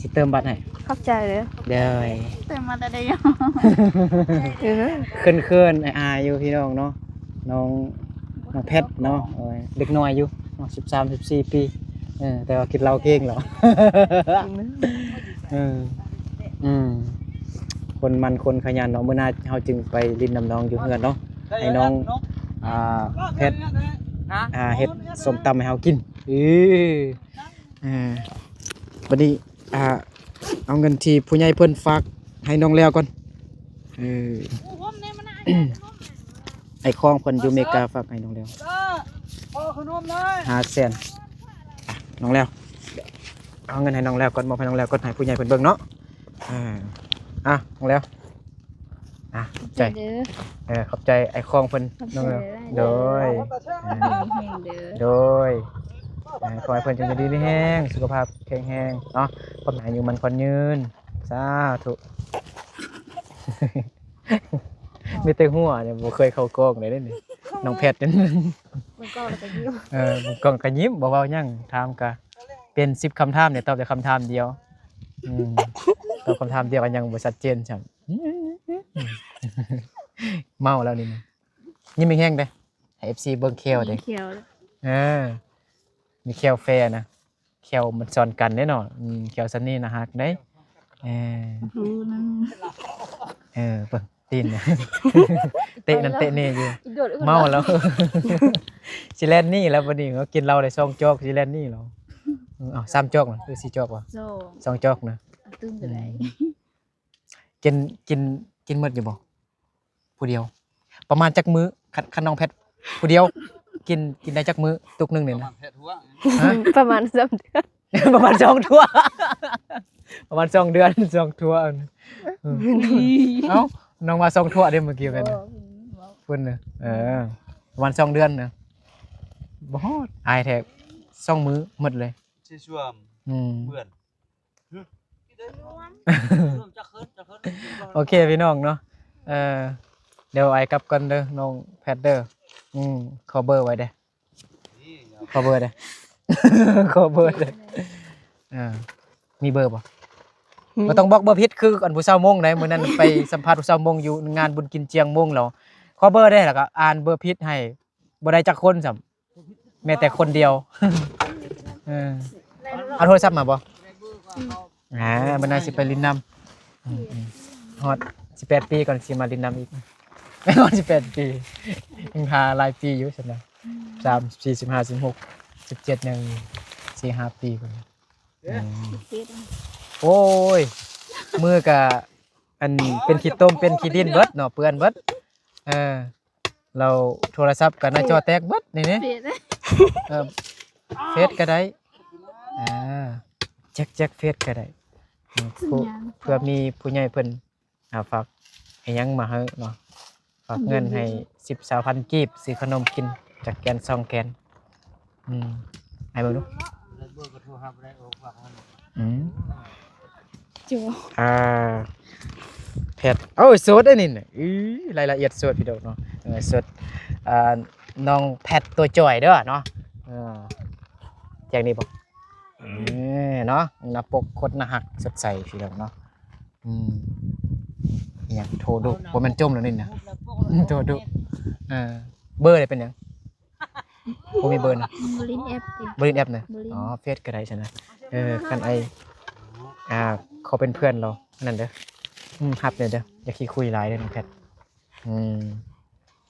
ຊິເຕີມບັດໃຫ້ ຂອບໃຈເດີ ເດີ ເຕີມມາແຕ່ໃດ ເຂີນໆ ອາຍໆ ຢູ່ພີ່ນ້ອງເນາະ ນ້ອງ ນ້ອງແພັດເນາະ ເອີ ເດັກນ້ອຍຢູ່ເນາະ ສິບສາມ ສິບສີ່ປີ ເອີ ແຕ່ວ່າກິນເຫຼົ້າເກັ່ງແລ້ວ ເອີ ອືມ ຄົນໝັ່ນຄົນຂະຫຍັນເນາະ. ມື້ໜ້າເຮົາຈຶ່ງໄປຫຼິ້ນນຳນ້ອງຢູ່ເຮືອນເນາະ ໃຫ້ນ້ອງ ອ່າ ແພັດ ອ່າ ເຮັດສົ້ມຕຳໃຫ້ເຮົາກິນ ເອີ ເອີ ບັດນີ້ ອ່າ ເອົາເງິນທີ່ຜູ້ໃຫຍ່ເພິ່ນຝາກໃຫ້ນ້ອງແລ້ວກ່ອນ ເອີ ອ້າຍຂອງເພິ່ນຢູ່ເມກາຝາກໃຫ້ນ້ອງແລ້ວ ເອີ ຂໍຂະໜົມເລີຍ ຫ້າແສນ ອ່ະ ນ້ອງແລ້ວ ເອົາເງິນໃຫ້ນ້ອງແລ້ວກ່ອນ ມອບໃຫ້ນ້ອງແລ້ວກ່ອນ ໃຫ້ຜູ້ໃຫຍ່ເພິ່ນເບິ່ງເນາະ ເອີ ອ່ະ ນ້ອງແລ້ວ ອ່ະ ຂອບໃຈ ເອີ ຂອບໃຈອ້າຍຂອງເພິ່ນ ຂອບໃຈ ນ້ອງແລ້ວ ເດີ ເດີ ເອີ ດີແຮງເດີ ໂດຍ ເອີ ຂໍໃຫ້ເພິ່ນຈົ່ງຢູ່ດີມີແຮງ ສຸຂະພາບແຂງແຮງເນາະ ຄວາມອາຍຸໝັ້ນຂວັນຍືນ ສາທຸ ມີແຕ່ຫົວນີ້ ບໍ່ເຄີຍເຂົ້າກ້ອງເລີຍເດ້ນີ້ ນ້ອງແພັດນີ້ ເບິ່ງກ້ອງແລ້ວກໍຍິ້ມ ເອີ ເບິ່ງກ້ອງກໍຍິ້ມ ບໍ່ເວົ້າຫຍັງ ຖາມກະເປັນສິບຄຳຖາມນີ້ ຕອບໄດ້ຄຳຖາມດຽວ ອືມ ຕອບຄຳຖາມດຽວກໍຍັງບໍ່ຊັດເຈນຊ້ຳ ເມົາແລ້ວນີ້ນະ ຍິ້ມແຮງໆເດ້ ໃຫ້ເອັຟຊີເບິ່ງແຂ້ວເດ້ ແຂ້ວ ເອີ ມີແຂ້ວແຟນະ ແຂ້ວມັນຊ້ອນກັນເດ້ເນາະ ອືມ ແຂ້ວຊັ້ນນີ້ໜ້າຮັກເດ້ ເອີ ເອີ ເບິ່ງຕີນ ເຕະນັ້ນເຕະນີ້ຢູ່ ເມົາແລ້ວ ຊິແລ່ນໜີແລ້ວບັດນີ້ ກິນເຫຼົ້າໄດ້ສອງຈອກ ຊິແລ່ນໜີແລ້ວ ເອີ ເອົາ ສາມຈອກນະ ຫຼື ສີ່ຈອກວະ ສອງ ສອງຈອກນະ ຕື່ມກໍໄດ້ ອືມ ກິນ ກິນ ກິນໝົດຢູ່ບໍ່? ຜູ້ດຽວ ປະມານຈັກມື້? ຄັນ ຄັນນ້ອງແພັດຜູ້ດຽວ ກິນ ກິນໄດ້ຈັກມື້ຕຸກໜຶ່ງນີ້ນະ? ປະມານສາມເດືອນ ປະມານສອງຖ້ວຍ ປະມານສອງເດືອນ ສອງຖ້ວຍ ເອີ ເອົ້າ ນ້ອງວ່າສອງຖ້ວຍເດ້ມື້ກີ້ແມ່ນ ເພິ່ນນະ ເອີ ປະມານສອງເດືອນນະ ບໍ່ຮອດ ອາຍແທ້ ສອງມື້ໝົດເລີຍ ອືມ ໂອເຄພີ່ນ້ອງເນາະ ເອີ ດຽວອ້າຍກັບກ່ອນເດີ ນ້ອງແພັດເດີ ອືມ ຂໍເບີໄວ້ເດີ ຂໍເບີເດີ ຂໍເບີເດີ ເອີ ມີເບີບໍ່? ບໍ່ຕ້ອງບອກເບີຜິດ ຄືອັນຜູ້ສາວມົ້ງໃດ ມື້ນັ້ນໄປສຳພາດຜູ້ສາວມົ້ງຢູ່ງານບຸນກິນຈຽງມົ້ງ ແລ້ວຂໍເບີເດ້ ແລ້ວກໍອ່ານເບີຜິດໃຫ້ ບໍ່ໄດ້ຈັກຄົນຊ້ຳ ແມ້ແຕ່ຄົນດຽວ ເອີ ເອົາໂທລະສັບມາບໍ່? ອືມ ອ່າ ບັດໜ້າຊິໄປຫຼິ້ນນຳ ອືມ ຮອດສິບແປດປີກ່ອນຊິມາຫຼິ້ນນຳອີກ ຮອດສິບແປດປີ ຍັງຫາຫຼາຍປີຢູ່ຊັ້ນນະ ສາມ ສີ່ ສິບຫ້າ ສິບຫົກ ສິບເຈັດ ຍັງສີ່ຫ້າປີພຸ້ນ ອືມ ໂອ້ຍ ມືກະອັນເປັນຂີ້ຕົມເປັນຂີ້ດິນເບິດເນາະ ເປື້ອນເບິດ ເອີ ແລ້ວໂທລະສັບກໍໜ້າຈໍແຕກເບິດນີ້ເດ້ ເອີ ເຟສກໍໄດ້ ອ່າ ແຈັກ ແຈັກເຟສກໍໄດ້ ເອີ ເພື່ອມີຜູ້ໃຫຍ່ເພິ່ນ ອ່າ ຝາກອີ່ຫຍັງມາໃຫ້ເນາະ ຝາກເງິນໃຫ້ສິບ ຊາວພັນກີບ ຊື້ຂະໜົມກິນຈັກແກນສອງແກນ ອືມ ໃຫ້ເບິ່ງດູ ອືມ ຈູ ອ່າ ແພັດ ໂອ້ຍ ໂສດເດ້ນີ້ນະ ອື ລາຍລະອຽດໂສດພີ່ນ້ອງເນາະ ເອີ ໂສດ ອ່າ ນ້ອງແພັດຕົວຈ່ອຍເດີເນາະ ເອີ ແຈ້ງນີ້ບໍ່? ເອີ ເນາະ ໜ້າປົກໂຄດໜ້າຮັກສົດໃສພີ່ນ້ອງເນາະ ອືມ ອີ່ຫຍັງ ໂທດຸ ບໍ່ແມ່ນຈົ່ມແລ້ວນີ້ນະ ໂທດຸ ເອີ ເບີໄດ້ເປັນຫຍັງ? ບໍ່ມີເບີນະ? ບໍ່ຫຼິ້ນແອັບຕິ? ບໍ່ຫຼິ້ນແອັບນະ? ບໍ່ຫຼິ້ນ. ອໍ ເຟສກໍໄດ້ຊັ້ນນະ. ເອີ ຄັນອ້າຍ ອ່າ ຂໍເປັນເພື່ອນລາວນັ້ນເດີ. ອືມ ຮັບແດ່ເດີ ຢ່າຂີ້ຄຸຍຫຼາຍເດີນ້ອງແພັດ. ອືມ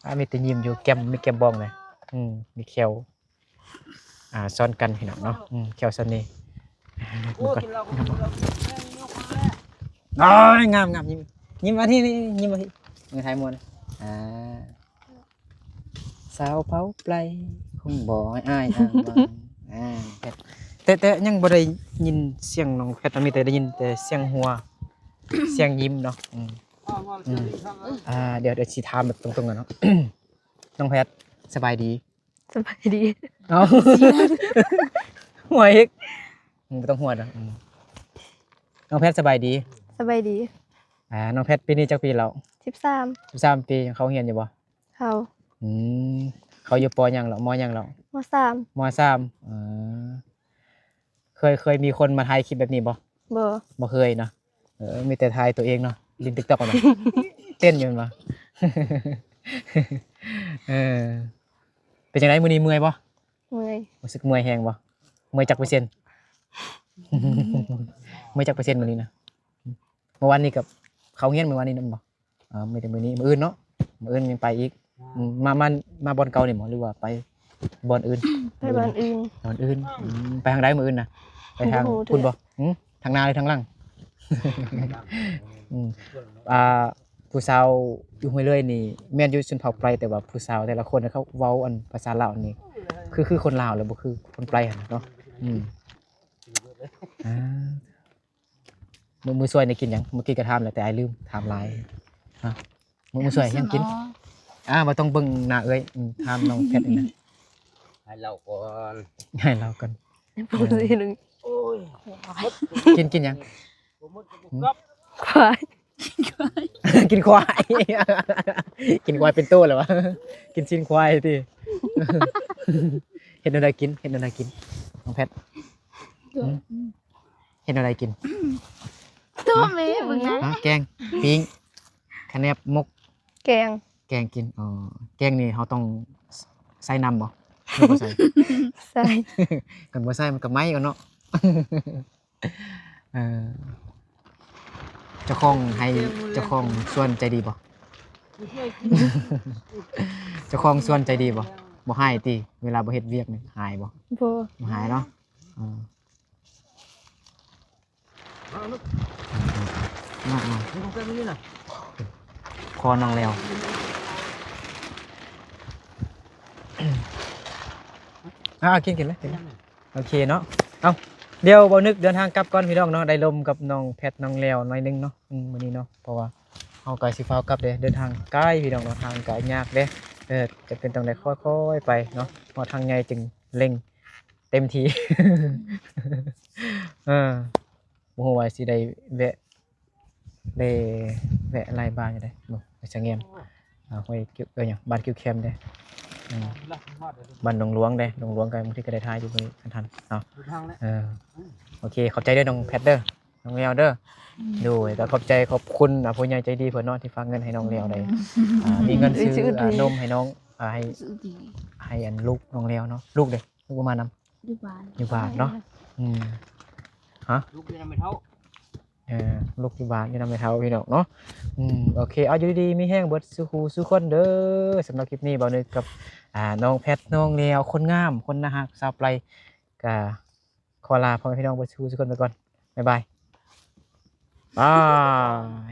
ອ່າ ມີແຕ່ຍິ້ມຢູ່ ແກ້ມ ມີແກ້ມບອງນະ. ອືມ ມີແຂ້ວ ອ່າ ຊ້ອນກັນພີ່ນ້ອງເນາະ. ອືມ ແຂ້ວສ່ຳນີ້ ເບິ່ງກ່ອນ. ໂອ້ຍ ງາມໆ ຍິ້ມ ຍິ້ມມາທີ່ນີ້ ຍິ້ມມາທີ່ ເບິ່ງ ຖ່າຍໝູ່ນະ. ອ່າ ສາວເຜົາໄປ ຄົງບໍ່ໃຫ້ອ້າຍອ້າງຫວັງ. ອ່າ ແຕ່ ແຕ່ຍັງບໍ່ໄດ້ຍິນສຽງນ້ອງແພັດນະ ມີແຕ່ໄດ້ຍິນແຕ່ສຽງຫົວ ສຽງຍິ້ມເນາະ. ອືມ ອືມ ອ່າ ດຽວ ດຽວຊິຖາມແບບຕົງໆກັນເນາະ. ນ້ອງແພັດ ສະບາຍດີ? ສະບາຍດີ. ເອົ້າ ຫົວອີກ ອືມ ບໍ່ຕ້ອງຫົວດອກ. ອືມ ນ້ອງແພັດ ສະບາຍດີ? ສະບາຍດີ. ອ່າ ນ້ອງແພັດ ປີນີ້ຈັກປີແລ້ວ? ສິບສາມ. ສິບສາມປີ ຍັງເຂົ້າໂຮງຮຽນຢູ່ບໍ່? ເຂົ້າ. ອືມ ເຂົ້າຢູ່ ປ ຫຍັງແລ້ວ? ມ ຫຍັງແລ້ວ? ມ ສາມ. ມ ສາມ. ເອີ ເຄີຍ ເຄີຍມີຄົນມາຖ່າຍຄລິບແບບນີ້ບໍ່? ບໍ່. ບໍ່ເຄີຍເນາະ. ເອີ ມີແຕ່ຖ່າຍຕົວເອງເນາະ ຫຼິ້ນຕິກຕັອກເນາະ. ເຕັ້ນຢູ່ແມ່ນບໍ່? ເອີ ເປັນຈັ່ງໃດ ມື້ນີ້ເມື່ອຍບໍ່? ເມື່ອຍ. ຮູ້ສຶກເມື່ອຍແຮງບໍ່? ເມື່ອຍຈັກເປີເຊັນ? ເມື່ອຍຈັກເປີເຊັນມື້ນີ້ນະ? ມື້ວານນີ້ກໍເຂົ້າໂຮງຮຽນ ມື້ວານນີ້ນຳບໍ່? ເອີ ມີແຕ່ມື້ນີ້ ມື້ອື່ນເນາະ. ມື້ອື່ນຍັງໄປອີກ. ອືມ ມາ ມາ ມາບ່ອນເກົ່ານີ້ບໍ່ ຫຼືວ່າໄປບ່ອນອື່ນ? ໄປບ່ອນອື່ນ. ບ່ອນອື່ນ. ອືມ ໄປທາງໃດມື້ອື່ນນະ? ໄປທາງ ບໍ່ຮູ້ ພຸ້ນບໍ່? ຫື ທາງໜ້າ ຫຼື ທາງຫຼັງ? ອືມ ອ່າ ຜູ້ສາວຢູ່ຫ້ວຍເລີຍນີ້ ແມ່ນຢູ່ຊົນເຜົ່າໄປ ແຕ່ວ່າຜູ້ສາວແຕ່ລະຄົນເຂົາເວົ້າອັນພາສາລາວນີ້ ຄື ຄືຄົນລາວ ແລ້ວບໍ່ຄືຄົນໄປຫັ້ນເນາະ. ອືມ ອ່າ ມື້ ມື້ຊ່ວຍນີ້ກິນຫຍັງ? ເມື່ອກີ້ກໍຖາມແລ້ວ ແຕ່ອ້າຍລືມຖາມຫຼາຍ. ຮະ ມື້ ມື້ຊ່ວຍຫຍັງກິນ? ສະໝໍ. ອ່າ ບໍ່ຕ້ອງເບິ່ງໜ້າເອື້ອຍ. ອືມ ຖາມນ້ອງແພັດນີ້ນະ. ໃຫ້ເລົ່າກ່ອນ ໃຫ້ເລົ່າກ່ອນ. ໂອ້ຍ ກິນ ກິນຫຍັງ? ຄວາຍ. ກິນຄວາຍ ກິນຄວາຍເປັນໂຕແລ້ວວະ. ກິນຊີ້ນຄວາຍຕິ. ເຮັດແນວໃດກິນ? ເຮັດແນວໃດກິນ ນ້ອງແພັດ? ຫື ເຮັດແນວໃດກິນ? ໂຕແມ່ເບິ່ງນະ. ຮະ ແກງ ປີ້ງ ຂະແໜບ ໝົກ? ແກງ. ແກງກິນ. ອໍ ແກງນີ້ເຮົາຕ້ອງໃສ່ນ້ຳບໍ່ ຫຼືບໍ່ໃສ່? ໃສ່. ຄັນບໍ່ໃສ່ມັນກໍໄໝ້ເນາະ. ເອີ ເຈົ້າຂອງໃຫ້ ເຈົ້າຂອງສວນໃຈດີບໍ່? ເຈົ້າຂອງສວນໃຈດີບໍ່? ບໍ່ຮ້າຍຕິ? ເວລາບໍ່ເຮັດວຽກນີ້ຮ້າຍບໍ່? ບໍ່. ບໍ່ຮ້າຍເນາະ. ເອີ ອ່າໆ ຂໍນ້ອງແລ້ວ. ອ່າ ກິນ ກິນເລີຍ ກິນເລີຍ. ໂອເຄເນາະ. ເອົ້າ ດຽວບ່າວນຶກເດີນທາງກັບກ່ອນພີ່ນ້ອງເນາະ. ໄດ້ລົມກັບນ້ອງແພັດ ນ້ອງແລ້ວໜ້ອຍໜຶ່ງເນາະ ອືມ ມື້ນີ້ເນາະ ເພາະວ່າເຮົາກໍຊິຟ້າວກັບເດ້ ເດີນທາງໄກພີ່ນ້ອງເນາະ ທາງກໍຍາກເດ້. ເອີ ຈຳເປັນຕ້ອງໄດ້ຄ່ອຍໆໄປເນາະ ຮອດທາງໃຫຍ່ຈຶ່ງເລັ່ງເຕັມທີ່. ເອີ ບໍ່ຮູ້ວ່າຊິໄດ້ແວະ ໄດ້ແວະຫຼາຍບ້ານຢູ່ເດ້ ເບິ່ງໄປສະແງມ ອ່າ ຫ້ວຍ ເອີ ຫຍັງ ບ້ານກິວແຄມເດ້ ອືມ ບ້ານດົງຫຼວງເດ້ ດົງຫຼວງກໍບາງທີກໍໄດ້ຖ່າຍຢູ່ມື້ນີ້ຄັນທັນເນາະ. ເອີ ໂອເຄ ຂອບໃຈເດີນ້ອງແພັດເດີ ນ້ອງແລ້ວເດີ. ໂດຍ ກໍຂອບໃຈຂອບຄຸນ ອ່າ ຜູ້ໃຫຍ່ໃຈດີເພິ່ນເນາະ ທີ່ຝາກເງິນໃຫ້ນ້ອງແລ້ວໄດ້ ອ່າ ມີເງິນຊື້ ອ່າ ນົມໃຫ້ນ້ອງ ອ່າ ໃຫ້ ໃຫ້ອັນລູກນ້ອງແລ້ວເນາະ. ລູກເດ້ ລູກບໍ່ມານຳ? ຢູ່ບ້ານ ຢູ່ບ້ານເນາະ. ອືມ ຮະ ລູກຢູ່ນຳແມ່ເຖົ້າ. ເອີ ລູກຢູ່ບ້ານຢູ່ນຳແມ່ເຖົ້າພີ່ນ້ອງເນາະ. ອືມ ໂອເຄ ເອົາ ຢູ່ດີມີແຮງເບິດສູ່ຄູ່ສູ່ຄົນເດີ. ສຳລັບຄລິບນີ້ ບ່າວນຶກກັບ ອ່າ ນ້ອງແພັດ ນ້ອງແລ້ວ ຄົນງາມ ຄົນໜ້າຮັກ ສາວໄປ ກະຂໍລາພໍ່ແມ່ພີ່ນ້ອງເບິດສູ່ຄູ່ສູ່ຄົນໄປກ່ອນ. ບາຍບາຍ ບາຍ.